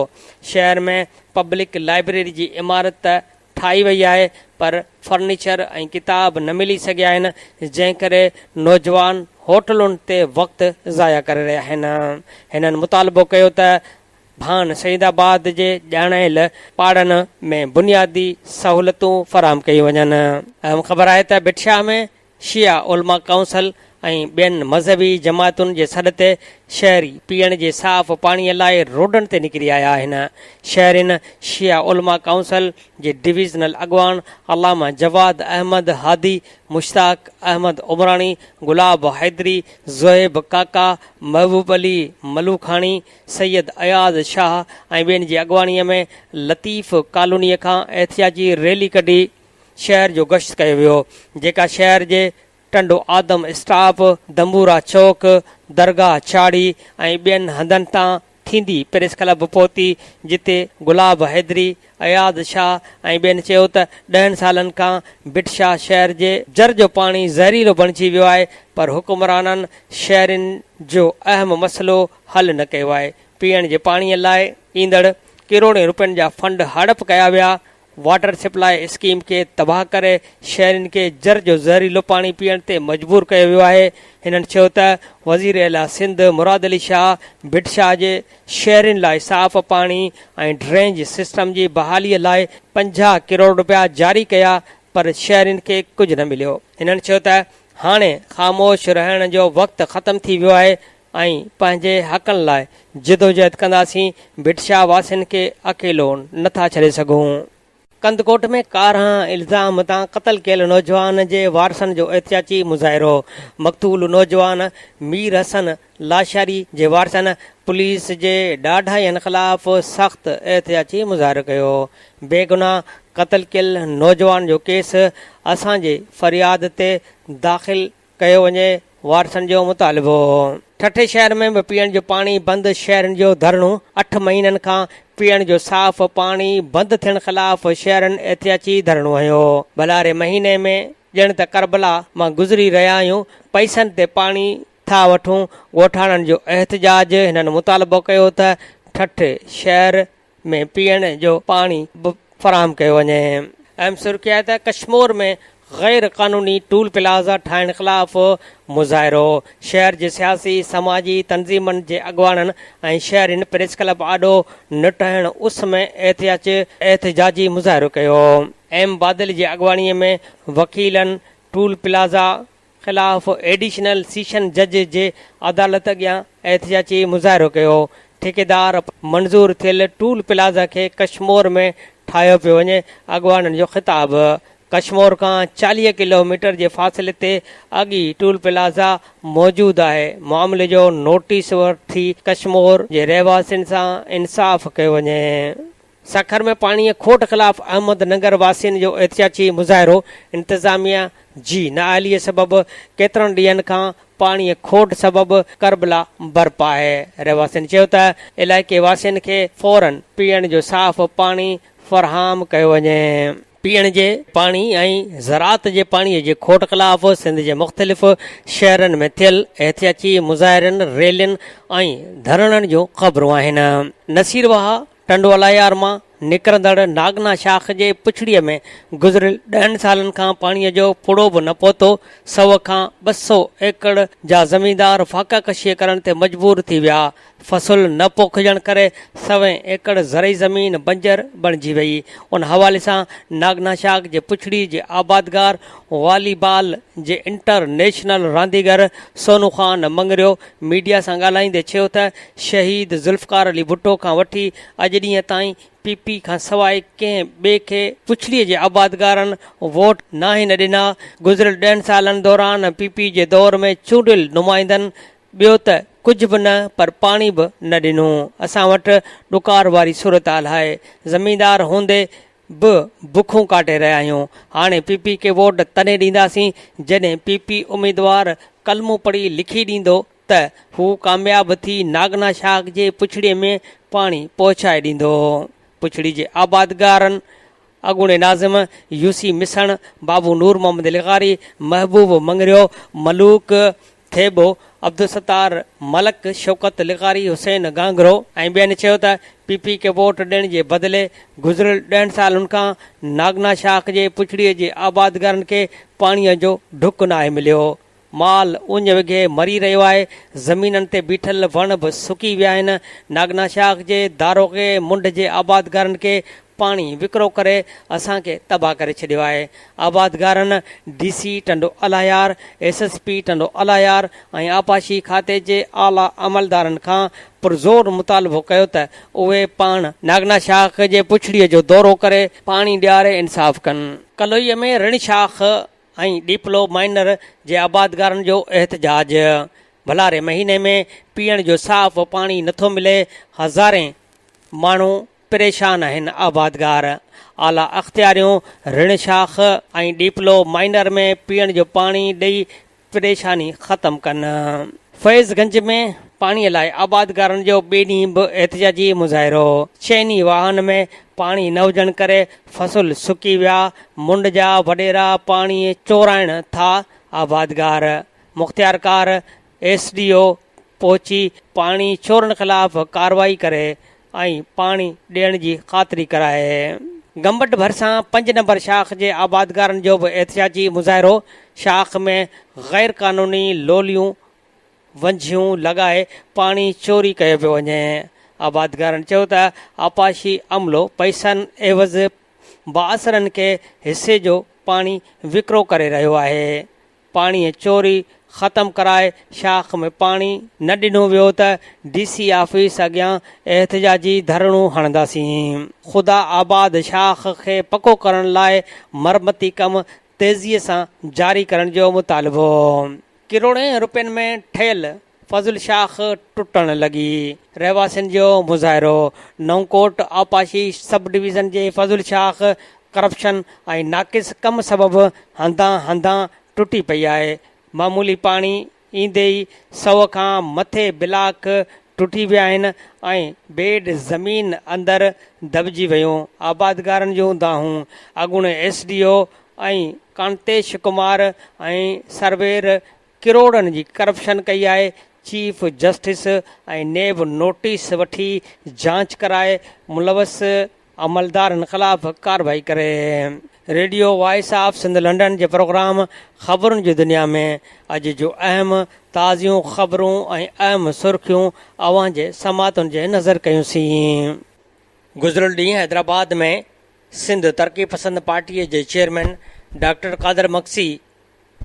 شهر ۾ پبلڪ لائبريري جي عمارت ته ٺاهي وئي آهي پر فرنيچر ۽ ڪتاب نه ملي سگهيا آهن جنهن ڪري نوجوان هوٽلن تي وقت ضايع ڪري رهيا آهن. هنن مطالبو ڪيو ته ڀان سعيد آباد جي ڄاڻايل پاڙن ۾ بنيادي سهولتون فراهم ڪيون وڃن. اهم خبر آهي ته ڀٽ شاهه ۾ شيعا علماء ڪائونسل ۽ ٻين مذهبي جماعتن جي سڏ تي شهري پيئڻ جي صاف پاڻي لاء روڊن تي نڪري آيا آهن. شهرين شيعا علماء ڪائونسل جي ڊويزنل اڳواڻ علامه جواد احمد هادي، مشتاق احمد عمراڻي، گلاب حيدري، زوهيب ڪاڪا، محبوب علي ملوکاڻي، سيد اياز شاهه ۽ ٻين جي اڳواڻي ۾ لطيف ڪالوني کان احتجاجي ريلي ڪڍي شهر جو گشت ڪيو ويو، جيڪا شهر جي ٽنڊو آدم اسٽاپ، دنبورا چوڪ، درگاهه ڇاڙي ۽ ٻين هنڌن تان ٿيندي پريس ڪلب پهتي، جتي گلاب حيدري، اياز شاهه ۽ ٻين چيو ته ڏهن سالن کان ڀٽ شاهه شهر جي جر جو پاڻي زهريلو بڻجي ويو آهي پر حڪمرانن شهرين جو اهم مسئلو حل نه ڪيو آهي، پيئڻ جي پاڻي لاء ايندڙ ڪروڙين روپين جا فنڊ هڙپ ڪيا ويا، واٽر سپلاء اسڪيم کي تباهه ڪري شهرين کي جر جو زهريلو پاڻي پيئڻ تي مجبور ڪيو ويو آهي. هنن چيو ته وزيراعليٰ سنڌ مراد علي شاهه ڀٽ شاهه جي شهرين لاء صاف پاڻي ۽ ڊرينج سسٽم جي بحالي لاء 50 ڪروڙ رپيا جاري ڪيا پر شهرين کي ڪجهه نه مليو. هنن چيو ته هاڻي خاموش رهڻ جو وقت ختم ٿي ويو آهي ۽ پنهنجي حقن لاء جدوجهد ڪنداسين، ڀٽ شاهه واسين کي اڪيلو نه ٿا ڇڏي سگهون. ڪنڌڪوٽ ۾ ڪارنهن الزام تان قتل ڪيل نوجوان جي وارثن جو احتجاجي مظاهرو، مقتول نوجوان مير حسن لاشاري جي وارثن پوليس جي ڏاڍاين خلاف سخت احتجاجي مظاهرو ڪيو، بيگناهه قتل ڪيل نوجوان جو ڪيس اسان جي فرياد تي داخل ڪيو وڃي، وارثن جو مطالبو. ٺٽي شهر ۾ به پيئڻ جو پاڻي بند، شهرين جو ڌرڻو، اٺ مهينن کان پيئڻ جو صاف پاڻي بند ٿيڻ خلاف شهرين احتجاجي ڌرڻو هنيو. ڀلاري مهيني ۾ ڄڻ ته ڪربلا مان گذري رهيا آهيون، پئسن تي پاڻي ٿا وٺون، ڳوٺاڻن جو احتجاج، هنن مطالبو ڪيو ته ٺٽي شهر ۾ پيئڻ جو پاڻي به فراهم ڪيو وڃي. اهم سرخي آهي ته ڪشمور ۾ غير قانوني ٽول پلازا ٺاهڻ خلاف مظاهرو، شهر جي سياسي سماجي تنظيمن جي اڳواڻن ۽ شهرين پريس ڪلب آڏو نٽهڻ اس ۾ احتجاجي مظاهرو ڪيو. ايم بادل جي اڳواڻي ۾ وڪيلن ٽول پلازا خلاف ايڊيشنل سيشن جج جي عدالت اڳيان احتجاجي مظاهرو ڪيو، ٺيڪيدار منظور ٿيل ٽول پلازا کي ڪشمور ۾ ٺاهيو پيو وڃي، اڳواڻن جو خطاب، ڪشمور کان 40 ڪلو ميٽر جي فاصلي تي اڳ ئي ٽول پلازا موجود آهي، معاملي جو نوٽيس وٺي ڪشمور جي رهواسين سان انصاف ڪيو وڃي. سکر ۾ پاڻيء کوٽ خلاف احمد ننگر واسين جو احتجاجي مظاهرو، انتظاميا جي نااهليء سبب ڪيترن ڏينهن کان پاڻيء کوٽ سبب ڪربلا برپا آهي، رهواسين چيو ته علائقي واسين کي فورن پيئڻ جو صاف پاڻي فراهم ڪيو وڃي. پيئڻ جي پاڻي ۽ زراعت جي پاڻي جي کوٽ خلاف سنڌ جي مختلف شهرن ۾ ٿيل احتجاجي مظاهرن، ريلين ۽ ڌرڻن جون خبرون آهن. نصير واهه، ٽنڊو الايار مان نڪرندڙ ناگنا شاخ جي پڇڙيء ۾ گذريل ڏهن سالن کان پاڻيء جو ڦڙو به نه پهتو، سئو کان 200 ايڪڙ جا زميندار فاقه ڪشيء ڪرڻ تي مجبور ٿي ويا، فصل نه پوکجڻ ڪري سوين ايڪڙ زرعي زمين بنجر بڻجي وئي. ان حوالي سان ناگنا شاخ جي پڇڙي جي آبادگار والي بال جي انٽر نيشنل رانديگر سونو خان مڱريو ميڊيا سان ڳالهائيندي چيو ته شهيد ذوالفقار علي ڀٽو کان وٺي اڄ ڏينهن تائين پي پي کان سواء ڪنهن ٻئي کي پڇڙي جي آبادگارن ووٽ ناهن ڏنا، گذريل ڏهن سالن دوران پي پي جي دور ۾ چونڊيل نمائندن ٻيو ته ڪجهه به نه پر پاڻي به نه ڏنو. اسان وٽ ڏڪار واري صورتحال آهي. زميندار هوندي به بکون ڪاٽي رهيا آهيون. هاڻي پي پي کي ووٽ تڏهن ڏينداسين جڏهن پي پي اميدوار ڪلمو پڙهي لکي ڏيندو ته هو ڪامياب ٿي ناگنا شاخ جي پڇڙي ۾ پاڻي پهچائي ڏيندو. پڇڙي جي آبادگارن اڳوڻي ناظم يوسي مسڻ، بابو نور محمد لغاري، محبوب مڱريو، ملوڪ ٿيٻو، عبدالستار ملڪ، شوڪت لغاري، حسين گانگرو ۽ ٻين چيو ته پي پي کي ووٽ ڏيڻ جي بدلي گذريل ڏهن سالن کان ناگنا شاخ جي پڇڙي جي آبادگارن کي پاڻي جو ڍڪ ناهي مليو، مال اڃ وگهي مري رهيو آهي، زمينن تي بيٺل وڻ به سڪي ويا آهن، ناگنا شاخ جي داروغي منڍ جي آبادگارن کي پاڻي وڪرو ڪري اسان کي تباهه ڪري ڇڏيو آهي. آبادگارن D C Tando Allahyar, S S P Tando Allahyar ۽ آبپاشي کاتي جي اعليٰ عملدارن کان پرزور مطالبو ڪيو ته اهي پاڻ ناگنا شاخ جي پڇڙيء جو دورو ڪري پاڻي ڏياري انصاف ڪن. ڪلوئيء ۾ رڻ شاخ ۽ ڏيپلو مائنر جي آبادگارن جو احتجاج، ڀلاري مهيني ۾ پيئڻ جو صاف پاڻي نٿو ملي، هزارين ماڻهو پريشان آهن، آبادگار اعليٰ اختياريون رڻ شاخ ۽ ڏيپلو مائنر ۾ پيئڻ جو پاڻي ڏئي پريشاني ختم ڪن. فيض گنج ۾ پاڻي لاء آبادگارن جو ٻئي ڏينهن به احتجاجي مظاهرو، چئني واهن ۾ پاڻي نه هجڻ ڪري فصل سڪي ويا، منڊ جا وڏيرا پاڻي چورائڻ ٿا، آبادگار، مختيارڪار، ايس ڊي او پهچي پاڻي چورن خلاف ڪارروائي ڪري ۽ پاڻي ڏيڻ جي خاطري ڪرائي. گمبٽ ڀرسان پنج نمبر شاخ جي آبادگارن جو به احتجاجي مظاهرو، شاخ ۾ غير قانوني لوليون ونجهيون لڳائي پاڻي چوري ڪيو پيو وڃي. آبادگارن چيو ته آبپاشي عملو پئسن عيوض بااثرن کي حصي جو پاڻي وڪرو ڪري رهيو آهي. پاڻي چوري ختم ڪرائي شاخ ۾ پاڻي نه ڏنو ويو ته ڊي سي آفيس اڳيان احتجاجي ڌرڻو هڻنداسين. خدا آباد شاخ کي پڪو ڪرڻ لاء مرمتي ڪم تيزي سان جاري ڪرڻ جو مطالبو. ڪروڙين روپين ۾ ٺهيل فضل شاخ ٽٽڻ لڳي، رهواسين جو مظاهرو، نئون ڪوٽ آبپاشي سب ڊويزن جي فضل شاخ ڪرپشن ۽ ناقص ڪم سبب هنڌان هنڌان ٽٽي پئي آهي، معمولي پاڻي ايندي ئي سئو کان مٿي بلاڪ ٽٽي ويا آهن ۽ بيڊ زمين اندر دٻجي ويون، آبادگارن جون دانهون، اڳوڻي S D O ۽ Kantesh Kumar ۽ surveyor ڪروڙن جي ڪرپشن ڪئي آهي، چيف جسٽس ۽ نيب نوٽيس وٺي جاچ ڪرائي ملوث عملدارن خلاف ڪارروائي ڪري. Radio voice of Sindh London جي پروگرام خبرن جي دنيا ۾ اڄ جون اهم تازيون خبرون ۽ اهم سرخيون اوهان جي سماعتن جي نظر ڪيون سين. گذريل ڏينهن حيدرآباد ۾ سنڌ ترقي پسند پارٽي جي chairman doctor Qadir Magsi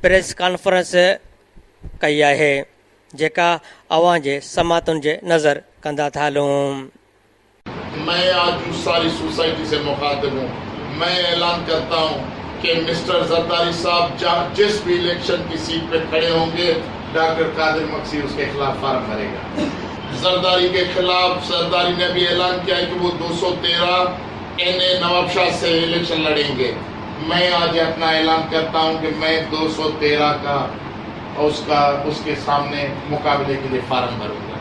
press conference ڪئي آهي جيڪا اوهان جي سماعتن جي نظر ڪندا ٿا هلون. مين آج اس ساري سوسائٽي سي مخاطب هون مين اعلان ڪرتا هون ڪي مسٽر زرداري صاحب جس بي اليڪشن ڪي سيٽ پي کڙي هونگي ڊاڪٽر قادر مگسي اس ڪي خلاف فارم ڀري گا. زرداري ڪي خلاف زرداري ني بي اعلان ڪيا هي ڪي وو 213 اين اي نوابشاھ سي اليڪشن لڙين گي. مين آج اپنا اعلان ڪرتا هون ڪي مين 213 ڪا اس ڪا اس ڪي سامني مقابلي ڪي لئي فارم ڀرون گا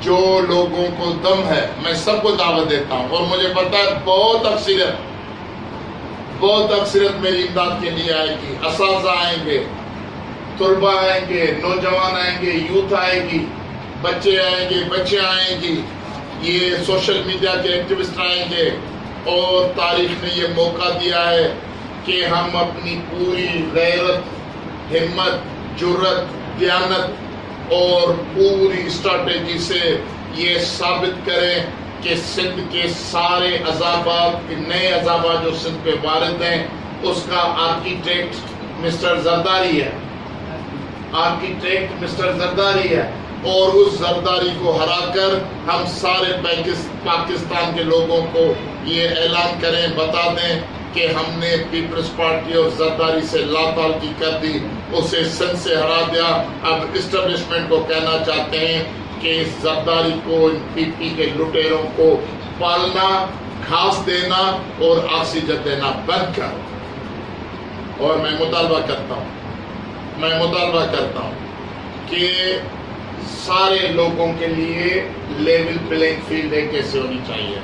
جو لوگون ڪو دم هي مين سب ڪو دعوت ديتا هون اور مجهي پتا هي بهت اڪثريت بهت اڪثريت ميري امداد ڪي لئي آئي گي اساتذه آئين گي طلبه آئين گي نوجوان آئين گي يوٿ آئي گي بچي آئين گي بچيان آئين گي يي سوشل ميڊيا ڪي ايڪٽيوسٽ آئين گي اور تاريخ ني يي موقع ديا هي ڪي هم اپني پوري غيرت، همت، جرئت، ديانت اور پوري اسٽريٽجي سي يي ثابت ڪرين ڪي سنڌ ڪي ساري عذابات نئي عذابات جو سنڌ پي وارد هين اس ڪا آرڪيٽيڪٽ مسٽر زرداري هي آرڪيٽيڪٽ مسٽر زرداري هي اور اس زرداري ڪو هرا ڪر هم ساري پاڪستان ڪي لوگون ڪو يي اعلان ڪرين بتا دين ڪي هم ني پيپلز پارٽي اور زرداري سي لاتعلقي ڪر the اسي سنڌ سي هرا ديا اب اسٽبلشمينٽ ڪو ڪهنا چاهتي هين ڪي اس زرداري ڪو ان پي پي ڪي لٽيرون ڪو پالنا گهاس دينا اور آڪسيجن دينا بند ڪرو اور مين مطالبه ڪرتا هون مين مطالبه ڪرتا هون ڪي ساري لوگون ڪي ليي ليول پلينگ فيلڊ ايڪ ڪيسي هوني چاهيي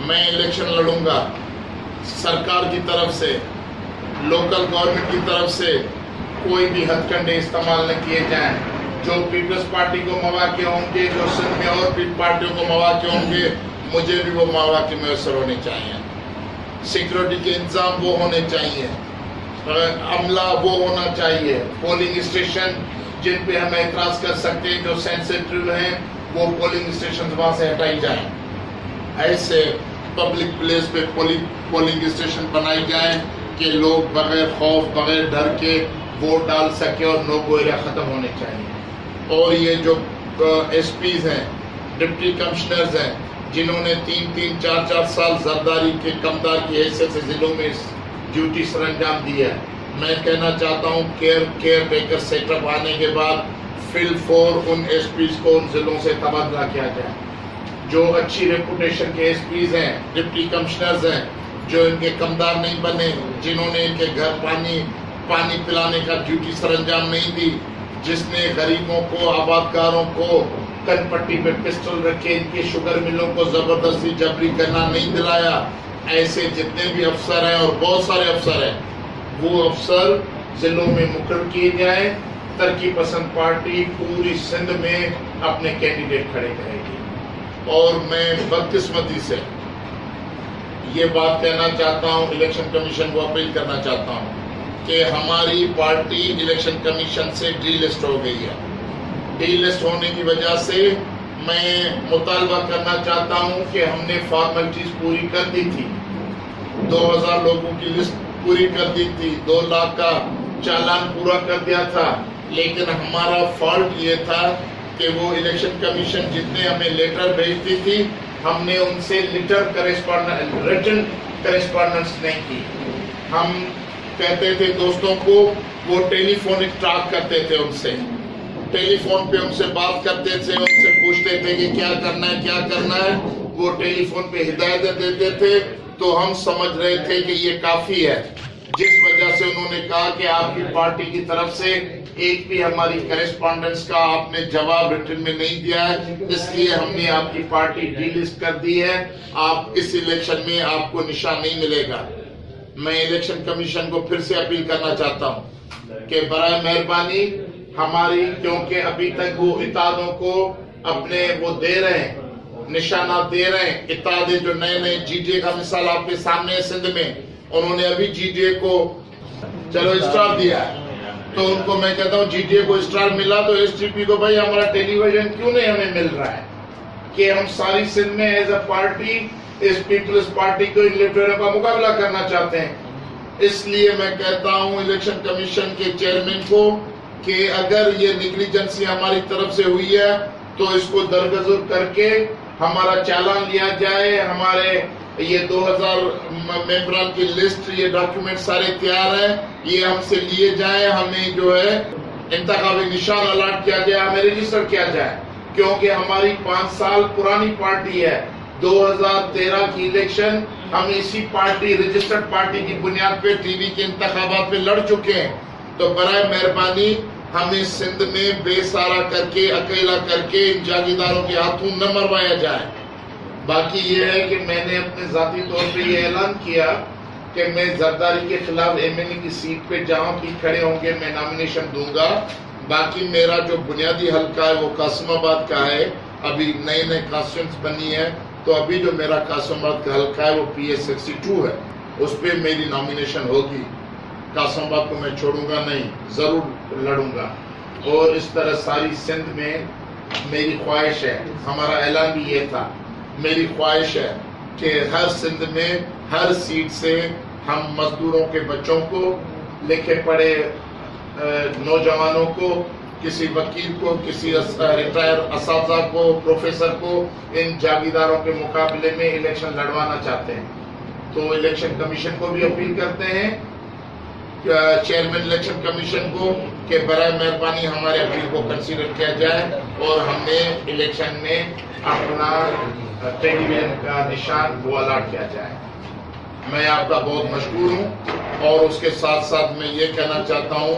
مين اليڪشن لڙون گا سرڪار ڪي طرف سي لوڪل گورنمينٽ ڪي طرف سي ڪوئي بي هٿڪنڊي استعمال نه ڪيي جائين جو پيپلز پارٽي ڪو مواقع هونگي جو سنڌ ۾ اور بي پارٽيون ڪو مواقع هونگي مجهي بي وو مواقع ميسر هوني چاهيي سيڪيورٽي ڪي انتظام وو هوني چاهيي عمله وو هونا چاهيي پولنگ اسٽيشن جن پي هم اعتراض ڪر سڪتي هين جو سينسيٽو هين وو پولنگ اسٽيشنز وهان سي هٽائي جائين ايسي पब्लिक प्लेस पे पोलिंग स्टेशन बनाई जाए कि लोग बगैर खौफ बगैर डर के वोट डाल सके और नो गो एरिया ख़त्म होने चाहिए। और ये जो एस पीज़ हैं, डिप्टी कमिश्नर्स हैं, जिन्होंने 3-3, 4-4 साल जरदारी के कमदार की हैसियत से ज़िलों में ड्यूटी सर अंजाम दी है, मैं कहना चाहता हूँ केयर टेकर सेटअप आने के बाद फिल फोर उन एस पीज़ को उन ज़िलों से तबादला किया जाए। जो अच्छी रेपुटेशन के एस पीज़ हैं, डिप्टी कमिश्नर्स हैं, जो इनके कमदार नहीं बने, जिन्होंने इनके घर पानी पिलाने का ड्यूटी सर अंजाम नहीं दी, जिसने गरीबों को, आबादगारों को कनपट्टी पे पिस्टल रखे इनकी शुगर मिलों को ज़बरदस्ती जबरी करना नहीं दिलाया, ऐसे जितने भी अफसर हैं और बहुत सारे अफसर हैं, वो अफसर ज़िलों में मुकर्रर किए जाएँ। तरक्की पसंद पार्टी पूरी सिंध में अपने कैंडिडेट खड़े करेगी। और मैं बदकिस्मती से ये बात कहना चाहता हूँ, इलेक्शन कमीशन को अपील करना चाहता हूँ कि हमारी पार्टी इलेक्शन कमीशन से डी लिस्ट हो गई है। डी लिस्ट होने की वजह से मैं मुतालबा करना चाहता हूँ कि हमने फॉर्मेलिटीज़ पूरी कर दी थी, 2000 लोगों की लिस्ट पूरी कर दी थी, 2 लाख का चालान पूरा कर दिया था, लेकिन हमारा फॉल्ट ये था कि वो इलेक्शन कमीशन जितने हमें लेटर भेजती थी, हमने उनसे लेटर रिटन करस्पॉन्डेंस नहीं की। हम कहते थे दोस्तों को, वो टेलीफोनिक टॉक करते थे उनसे, टेलीफोन पे उनसे बात करते थे, उनसे पूछते थे कि क्या करना है क्या करना है, वो टेलीफोन पे हिदायतें देते थे, तो हम समझ रहे थे कि ये काफ़ी है। जिस वजह से उन्होंने कहा कि आपकी पार्टी की तरफ से एक भी हमारी करस्पॉन्डेंस का आपने जवाब रिटर्न में नहीं दिया है, इसलिए हमने आपकी पार्टी डीलिस्ट कर दी है, आप इस इलेक्शन में आपको निशान नहीं मिलेगा। मैं इलेक्शन कमीशन को फिर से अपील करना चाहता हूं कि बराए मेहरबानी हमारी, क्योंकि अभी तक वो इतादों को अपने वो दे रहे हैं, निशाना दे रहे हैं, इतादे जो नए नए जीडीए का मिसाल आपके सामने है सिंध में, उन्होंने अभी जीडीए को चलो स्टार दिया है, तो उनको मैं कहता हूँ जीडीए को स्टार मिला तो एसटीपी को भाई हमारा टेलीविजन क्यों नहीं हमें मिल रहा है कि हम सारी सिंध में एज अ पार्टी इस पीपल्स पार्टी को इन लुटेरों का मुकाबला करना चाहते हैं। इसलिए मैं कहता हूं इलेक्शन कमीशन के चेयरमैन को कि अगर ये निगलिजेंसी हमारी तरफ से हुई है तो इसको दरगुजर करके हमारा चालान लिया जाए, हमारे ये 2000 मेंबरान की लिस्ट, ये डॉक्यूमेंट सारे तैयार हैं, ये हमसे लिए जाए, हमें जो है इंतखाबी निशान अलाट किया जाए, हमें रजिस्टर किया जाए, क्योंकि हमारी 5 साल पुरानी पार्टी है। 2013 की इलेक्शन हम इसी पार्टी, रजिस्टर्ड पार्टी की बुनियाद पे टीवी के इंतखाबात पे लड़ चुके हैं। तो बराए मेहरबानी हमें सिंध में बेसारा करके, अकेला करके इन जागीरदारों के हाथों न मरवाया जाए। बाकी ये है कि मैंने अपने ज़ाती तौर पे ये ऐलान किया कि मैं जरदारी के खिलाफ एमएनए की सीट पे जहाँ भी खड़े होंगे मैं नॉमिनेशन दूंगा। बाकी मेरा जो बुनियादी हल्का है वो कासिमाबाद का है, अभी नए नए कॉन्स्टिट्यूंस बनी है, तो अभी जो मेरा कासिमाबाद का हल्का है वो PS 62 है, उस पर मेरी नॉमिनेशन होगी। कासिमाबाद को मैं छोड़ूंगा नहीं, ज़रूर लड़ूंगा। और इस तरह सारी सिंध में मेरी ख्वाहिश है, हमारा ऐलान भी ये था, मेरी ख्वाहिश है कि हर सिंध में हर सीट से हम मजदूरों के बच्चों को, लिखे पढ़े नौजवानों को, किसी वकील को, किसी रिटायर असातिज़ा को, प्रोफेसर को इन जागीरदारों के मुकाबले में इलेक्शन लड़वाना चाहते हैं। तो इलेक्शन कमीशन को भी अपील करते हैं, चेयरमैन इलेक्शन कमीशन को, कि बराए मेहरबानी हमारे अपील को कंसीडर किया जाए और हमने इलेक्शन में अपना टेलीविजन का निशान वो अलाट किया जाए। मैं आपका बहुत मशकूर हूँ और उसके साथ साथ मैं ये कहना चाहता हूँ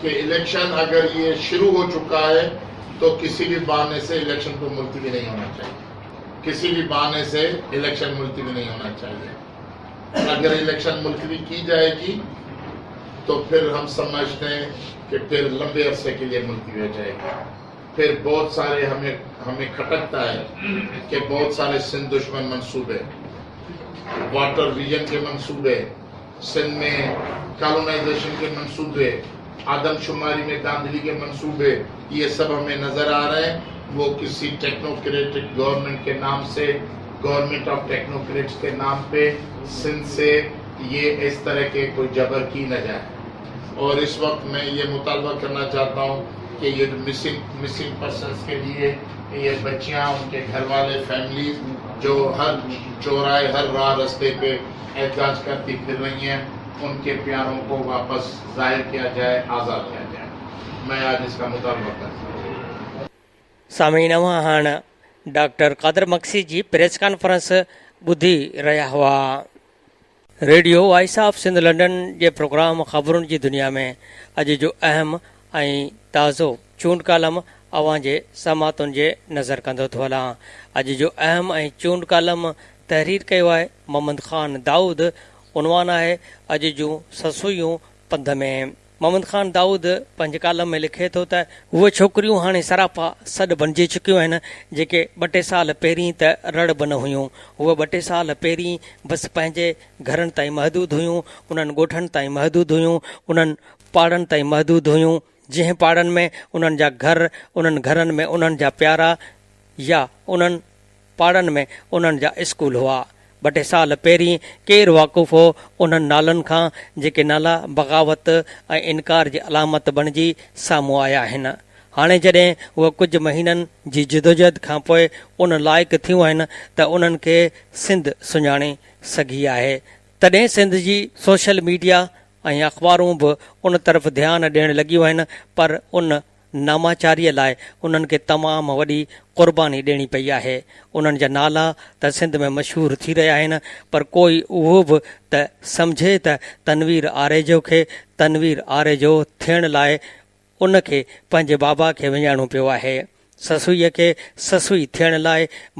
कि इलेक्शन अगर ये शुरू हो चुका है तो किसी भी बहाने से इलेक्शन को मुलतवी नहीं होना चाहिए, किसी भी बहाने से इलेक्शन मुलतवी नहीं होना चाहिए। अगर इलेक्शन मुलतवी की जाएगी तो फिर हम समझते हैं कि फिर लंबे अरसे के लिए मुलतवी हो जाएगी। फिर बहुत सारे हमें खटकता है कि बहुत सारे सिंध दुश्मन मंसूबे, वाटर रीजन के मंसूबे, सिंध में कॉलोनाइजेशन के मंसूबे, आदमशुमारी में धांधली के मंसूबे, ये सब हमें नज़र आ रहे हैं। वो किसी टेक्नोक्रेटिक गवर्नमेंट के नाम से गवर्नमेंट ऑफ टेक्नोक्रेट्स के नाम पे सिंध से ये इस तरह के कोई जबर की न जाए। और इस वक्त मैं ये मुतालबा करना चाहता हूँ कि ये जो मिसिंग पर्सन्स के लिए ये बच्चियाँ, उनके घर वाले, फैमिलीज जो हर चौराहे, हर राह रस्ते पे एहतजाज करती फिर रही हैं, उनके प्यारों को वापस जाहिर किया जाए, आज़ाद किया जाए। मैं आज इसका मुतालबा करता हूँ। सामीन अव्हां हाण डॉक्टर क़ादर मक्सी जी प्रेस कॉन्फ्रेंस ॿुधी रहिया हुआ। Radio voice of Sindh London جي پروگرام خبرن جي دنيا ۾ اڄ جو اهم ۽ تازو چونڊ ڪالم اوهان جي سماعتن جي نظر ڪندو ٿو هلان. اڄ جو اهم ۽ چونڊ ڪالم تحرير ڪيو آهي محمد خان دائود عنوان آهي اڄ جون سسئيون پنڌ ۾. محمد خان دائود پنهنجي ڪالم ۾ لکي ٿو ته، اهي ڇوڪريون هاڻي سراپا سڏ بڻجي چڪيون آهن، جيڪي ٻه ٽي سال پهرين ته رڙ به نه هيون. اهي ٻه ٽي سال پهرين بس پنهنجي گهرن تائين محدود هيون، انهن ڳوٺن تائين محدود هيون، انهن پاڙن تائين محدود هيون، جنهن پاڙن ۾ انهن جا گهر، انهن گهرن ۾ انهن جا پيارا يا انهن پاڙن ۾ انهن جا اسڪول هئا. ٻه ٽي سال پهرين ڪير واقف هو انهن نالن کان جيڪي نالا بغاوت ۽ انڪار جي علامت بڻجي سامهون آيا آهن. هاڻي جڏهن اهي ڪجهه مهينن جي جدوجهد کانپوء ان لائق ٿيون آهن ته انهن کي سنڌ سڃاڻي سگهي آهي تڏهن سنڌ جي سوشل ميڊيا ۽ اخبارون به ان طرف ڌيان ڏيڻ لڳيون آهن پر ان ناماچاريء لاء انهن کي تمام وڏي قرباني ڏيڻي پئي آهي. انهن جا نالا ته سنڌ ۾ مشهور ٿي رهيا آهن پر ڪوئي اهو به ته سمجهي ته تنوير آريجو کي تنوير آريجو ٿيڻ لاء ان کي پنهنجي بابا کي وڃائڻو پيو آهي. سسئيء کي سسئي ٿيڻ لاء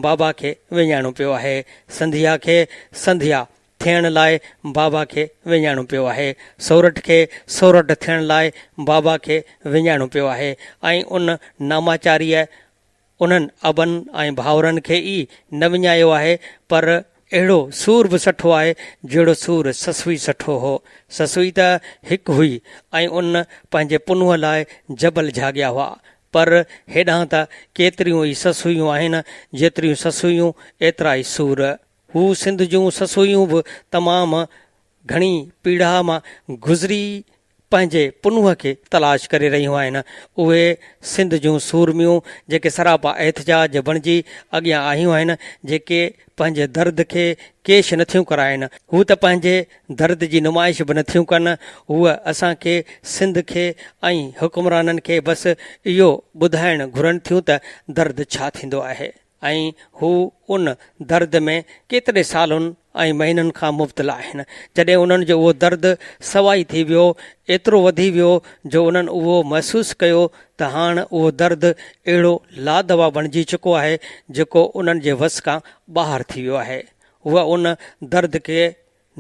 بابا کي وڃائڻو پيو آهي. سنڌيا کي سنڌيا ٿيڻ لاء بابا کي وڃائڻو پيو آهي. سورٺ کي سورٺ ٿيڻ لاء بابا کي وڃائڻو پيو آهي ۽ ان ناماچاريء انهن ابن ۽ ڀائرن کي ئي نه وڃايو آهي پر اهڙو سور به سٺو آهي جهڙو سور سسئي سٺو هو. سسئي ته هڪ هئي ۽ ان پنهنجي پنهونء لاء جبل جهاڳيا هئا پر هيڏانهن ته ڪيتريون ئي سسئيون آهن، جيتريون سسئيون ايترا ئي سور. هو سنڌ جون سسئيون به تمام گهڻي پيڙاهه مان گذري پنهنجي پنهونء کي تلاش ڪري رهيون آهن. اهي سنڌ جون سورميون جيڪي سراپا احتجاج بڻجي اڳيان آيون آهن، جيڪي پنهنجي درد کي ڪيش نٿيون ڪرائين. هو ته پنهنجي درد جي نمائش به نٿيون ڪن. هو اسان کي، سنڌ کي ۽ حڪمرانن کي بس اهو ٻڌائڻ گهرن ٿيون ته درد ڇا ٿيندو آهي. ۽ هو ان درد ۾ ڪيتري سالن ۽ مهينن کان مبتلا آهن. جڏهن انهن جو اهو درد سوائي ٿي ويو، ايترو وڌي ويو جو انهن اهو محسوس ڪيو ته هاڻ اهو درد اهڙو لادوا بڻجي چڪو آهي جيڪو انهن جي وس کان ٻاهر ٿي ويو آهي. هو ان درد کي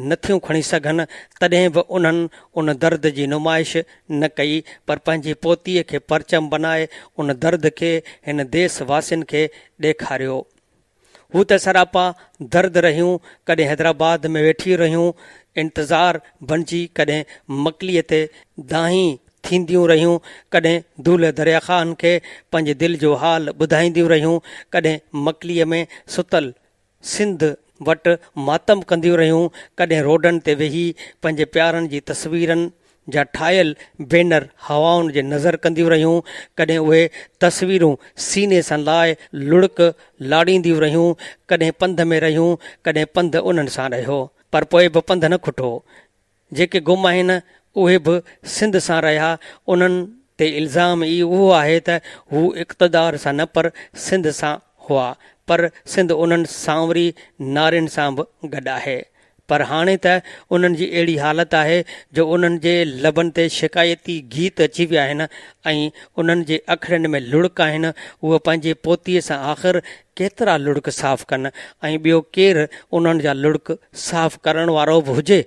نه ٿيون کڻي سگهن، تڏهن به انهن ان درد جي نمائش نه ڪئي، پر پنهنجي پوتيء کي پرچم بنائي ان درد کي هن ديس واسين کي ڏيکاريو. هو ته سراپا درد رهيون، ڪڏهن حيدرآباد ۾ ويٺي رهيون، انتظار بڻجي ڪڏهن مڪليء تي دانهين ٿينديون رهيون، ڪڏهن دولهه دريا خان کي پنهنجي دل جو حال ٻڌائينديون رهيون، ڪڏهن مڪليء ۾ ستل سنڌ وٽ ماتم ڪنديون رهيون، ڪڏهن روڊن تي ويهي پنهنجي پيارن جي تصويرن جا ٺاهيل بينر هوائن جي نظر ڪنديون رهيون، ڪڏهن اهي تصويرون سيني سان لائي لڙڪ لاڙينديون رهيون، ڪڏهن پنڌ ۾ رهيون، ڪڏهن پنڌ انهن سان رهيو پر پوء به پنڌ نه کٽو. جيڪي گم آهن اهي به سنڌ سان رهيا، انهن تي الزام ئي اهو آهي ته هو اقتدار سان نه پر سنڌ سان هئا، پر سنڌ انهن سانوري نارين سان به گڏ آهي. پر هاڻي ته انهن جي اهڙي حالت آهي جو انهن جي لبن تي شڪايتي گيت اچي ويا آهن ۽ انهن جي اکڙين ۾ لڙڪ آهن، اهي پنهنجي پوتيء سان آخر ڪيترا لڙڪ صاف ڪن ۽ ٻيو ڪير انهن جا لڙڪ صاف ڪرڻ وارو به هجي؟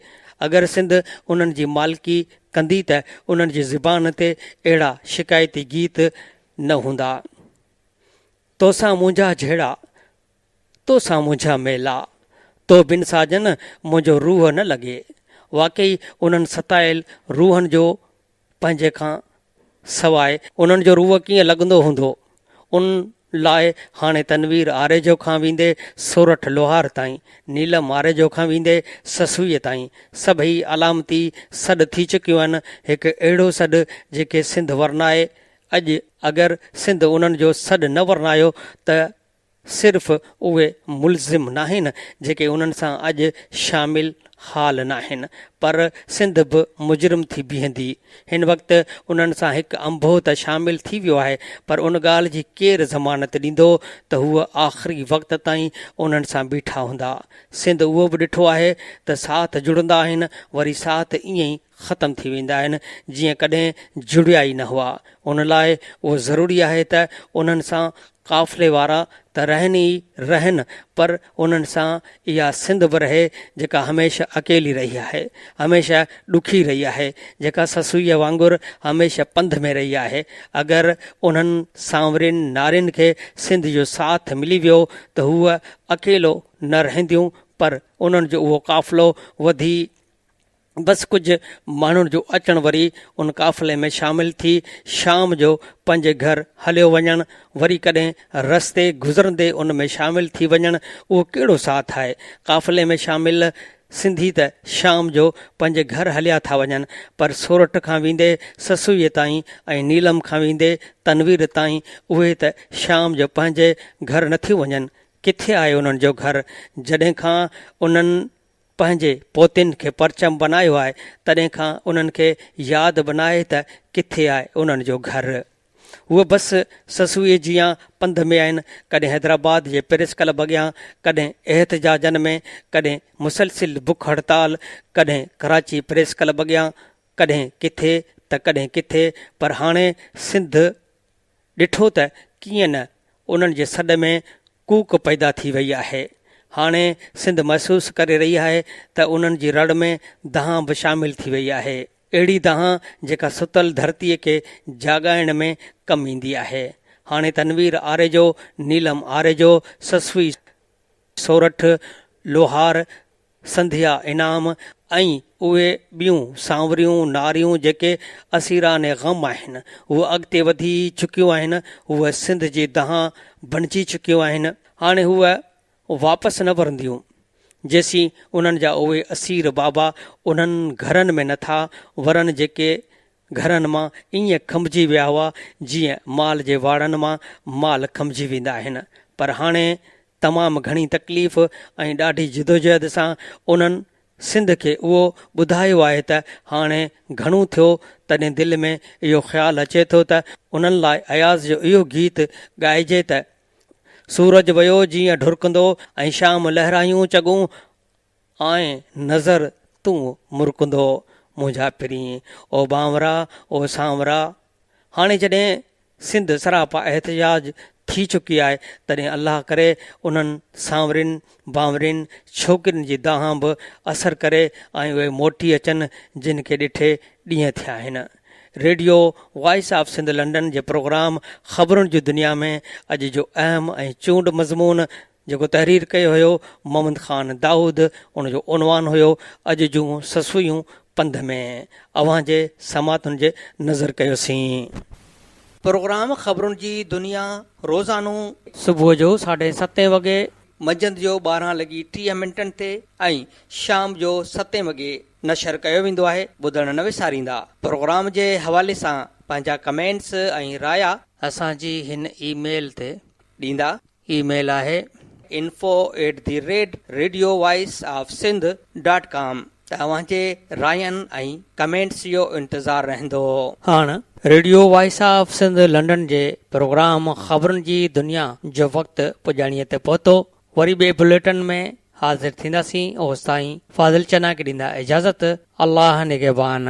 اگر سنڌ انهن جي مالڪي ڪندي ته انهن جي زبان تي اهڙا شڪايتي گيت نه هوندا. توسان منهنجا جهيڙا، توسان منهنجا ميلا، تو بن ساجن منهنجو روح نه لڳي. واقعي انهن ستايل روحن جو پنهنجي کان سواء انهن جو روح ڪيئن لڳندو هوندو؟ ان. لاء هاڻي تنوير آريجو کان ويندي سورٺ لوهار تائين، نيلم آريجو کان ويندي سسئيء تائين سڀئي علامتي سڏ ٿي چڪيون آهن. هڪ اهڙو سڏ جيڪي سنڌ ورنائي، اڄ اگر سنڌ انهن جو سڏ نه ورنايو ته صرف اهي ملزم ناهن جيڪي انهن سان اڄ شامل حال ناهن پر سنڌ به مجرم ٿي بيهندي. هن وقت انهن سان هڪ انبوهه ته شامل ٿي ويو آهي پر ان ڳالهه جي ڪير ضمانت ڏيندو ته هو آخري وقت تائين انهن سان بيٺا هوندا. سنڌ اهو به ڏٺو آهي ته ساٿ جڙندا آهن وري ساٿ ائين ئي ختم ٿي ويندا آهن جيئن ڪڏهن جڙيا ئي نه هئا. ان لاء اهو ضروري آهي ته انهن سان قافلي وارا ته رهن ئي رهن پر انهن سان اها سنڌ به رهي جيڪا هميشه اڪيلي رهي آهي، هميشه ڏکي رهي آهي، جيڪا سسئيء وانگر هميشه پنڌ ۾ رهي آهي. اگر انهن سانورين نارين کي سنڌ جو ساٿ ملي ويو ته هو اڪيلو نه رهنديون پر انهن جو اهو قافلو وڌي بس ڪجهه ماڻهن جو اچڻ وري ان قافلي ۾ شامل ٿي شام جو پنهنجي گهر هليو وڃڻ وري ڪڏهن رستي گذرندي ان ۾ شامل ٿي وڃڻ اهو ڪهڙو ساٿ آهي قافلي ۾ شامل سنڌي ته شام جو پنهنجي گهر هليا ٿا وڃن پر سورٺ کان ويندي سسئيء تائين ۽ نيلم کان ويندي تنوير تائين اهي ته شام جو پنهنجي گهر نٿيون وڃن ڪٿي آهي انهن جو گهر جڏهن کان انهن پنهنجي پوتين کي پرچم بنايو آهي، تڏهن کان انهن کي ياد به ناهي ته ڪٿي آهي انهن جو گهر. هو بس سسئيء جيان پنڌ ۾ آهن، ڪڏهن حيدرآباد جي پريس ڪلب اڳيان، ڪڏهن احتجاجن ۾، ڪڏهن مسلسل بک هڙتال، ڪڏهن ڪراچي پريس ڪلب اڳيان، ڪڏهن ڪٿي ته ڪڏهن ڪٿي، پر هاڻي سنڌ ڏٺو ته ڪيئن نه انهن جي سڏ ۾ ڪوڪ پيدا ٿي وئي آهي. هاڻي سنڌ محسوس ڪري رهي آهي ته انهن جي رڙ ۾ دانهن به شامل ٿي وئي آهي. اهڙي دانهن جيڪا ستل ڌرتيء کي جاڳائڻ ۾ ڪم ايندي آهي. هاڻي تنوير آريجو، نيلم آريجو، سسئي سورٺ، لوهار، سنڌيا انعام ۽ اهي ٻيون سانوريون ناريون جيڪي اسيران غم آهن، هو اڳتي وڌي چڪيون آهن، هو سنڌ جي دانهن بڻجي چڪيون آهن، هاڻي هو واپس نه ورنديون، جيسين انهن جا اهي اسير بابا انهن گهرن ۾ نٿا ورن جيڪي گهرن مان ائين کنڀجي ويا هئا جيئن مال جي واڙن مان مال کنڀجي ويندا آهن پر هاڻي تمام گهڻي تڪليف ۽ ڏاڍي جدوجهد سان انهن سنڌ کي اهو ٻڌايو آهي ته هاڻي گهڻو ٿيو تڏهن دل ۾ اهو خيال اچي ٿو ته انهن لاء اياز جو اهو گيت ڳائجي ته سورج ويو جيئن ڍرڪندو ۽ شام لهرايون چڳون آئين نظر تون مرڪندو منهنجا پرين او بانورا او سانورا هاڻي جڏهن سنڌ سراپا احتجاج ٿي چڪي آهي تڏهن الله ڪري انهن سانورين بانورين ڇوڪرين جي دانهن به اثر ڪري ۽ اهي موٽي اچن جن کي ڏٺي ڏينهن ٿيا آهن. Radio voice of Sindh London جي پروگرام خبرن جي دنيا ۾ اڄ جو اهم ۽ چونڊ مضمون جيڪو تحرير ڪيو هيو محمد خان دائود ان جو عنوان هيو اڄ جون سسئيون پنڌ ۾ اوهان جي سماعتن جي نظر ڪيوسين. پروگرام خبرن جي دنيا روزانو. صبح جو ساڍي ستين وڳي، منجهند جو 12 لڳي 30 منٽن تي ۽ شام جو ستين وڳي نشر ڪيو ويندو آهي ٻڌڻ نه وساريندا پروگرام جي حوالي سان پنهنجا ڪمينٽس ۽ رايا. اسان جي هن اي ميل تي ڏيندا. اي ميل آهي info at the rate radio voice of Sindh dot com ته اوهان جي راين ۽ ڪمينٽس جو انتظار رهندو. هاڻ radio voice of Sindh London جي پروگرام خبرن جي دنيا جو وقت پڄاڻيء تي پهتو. وري ٻئي بليٽن ۾ حاضر ٿينداسين اوستائين فاضل چنا کي ڏيندا اجازت الله نگهبان.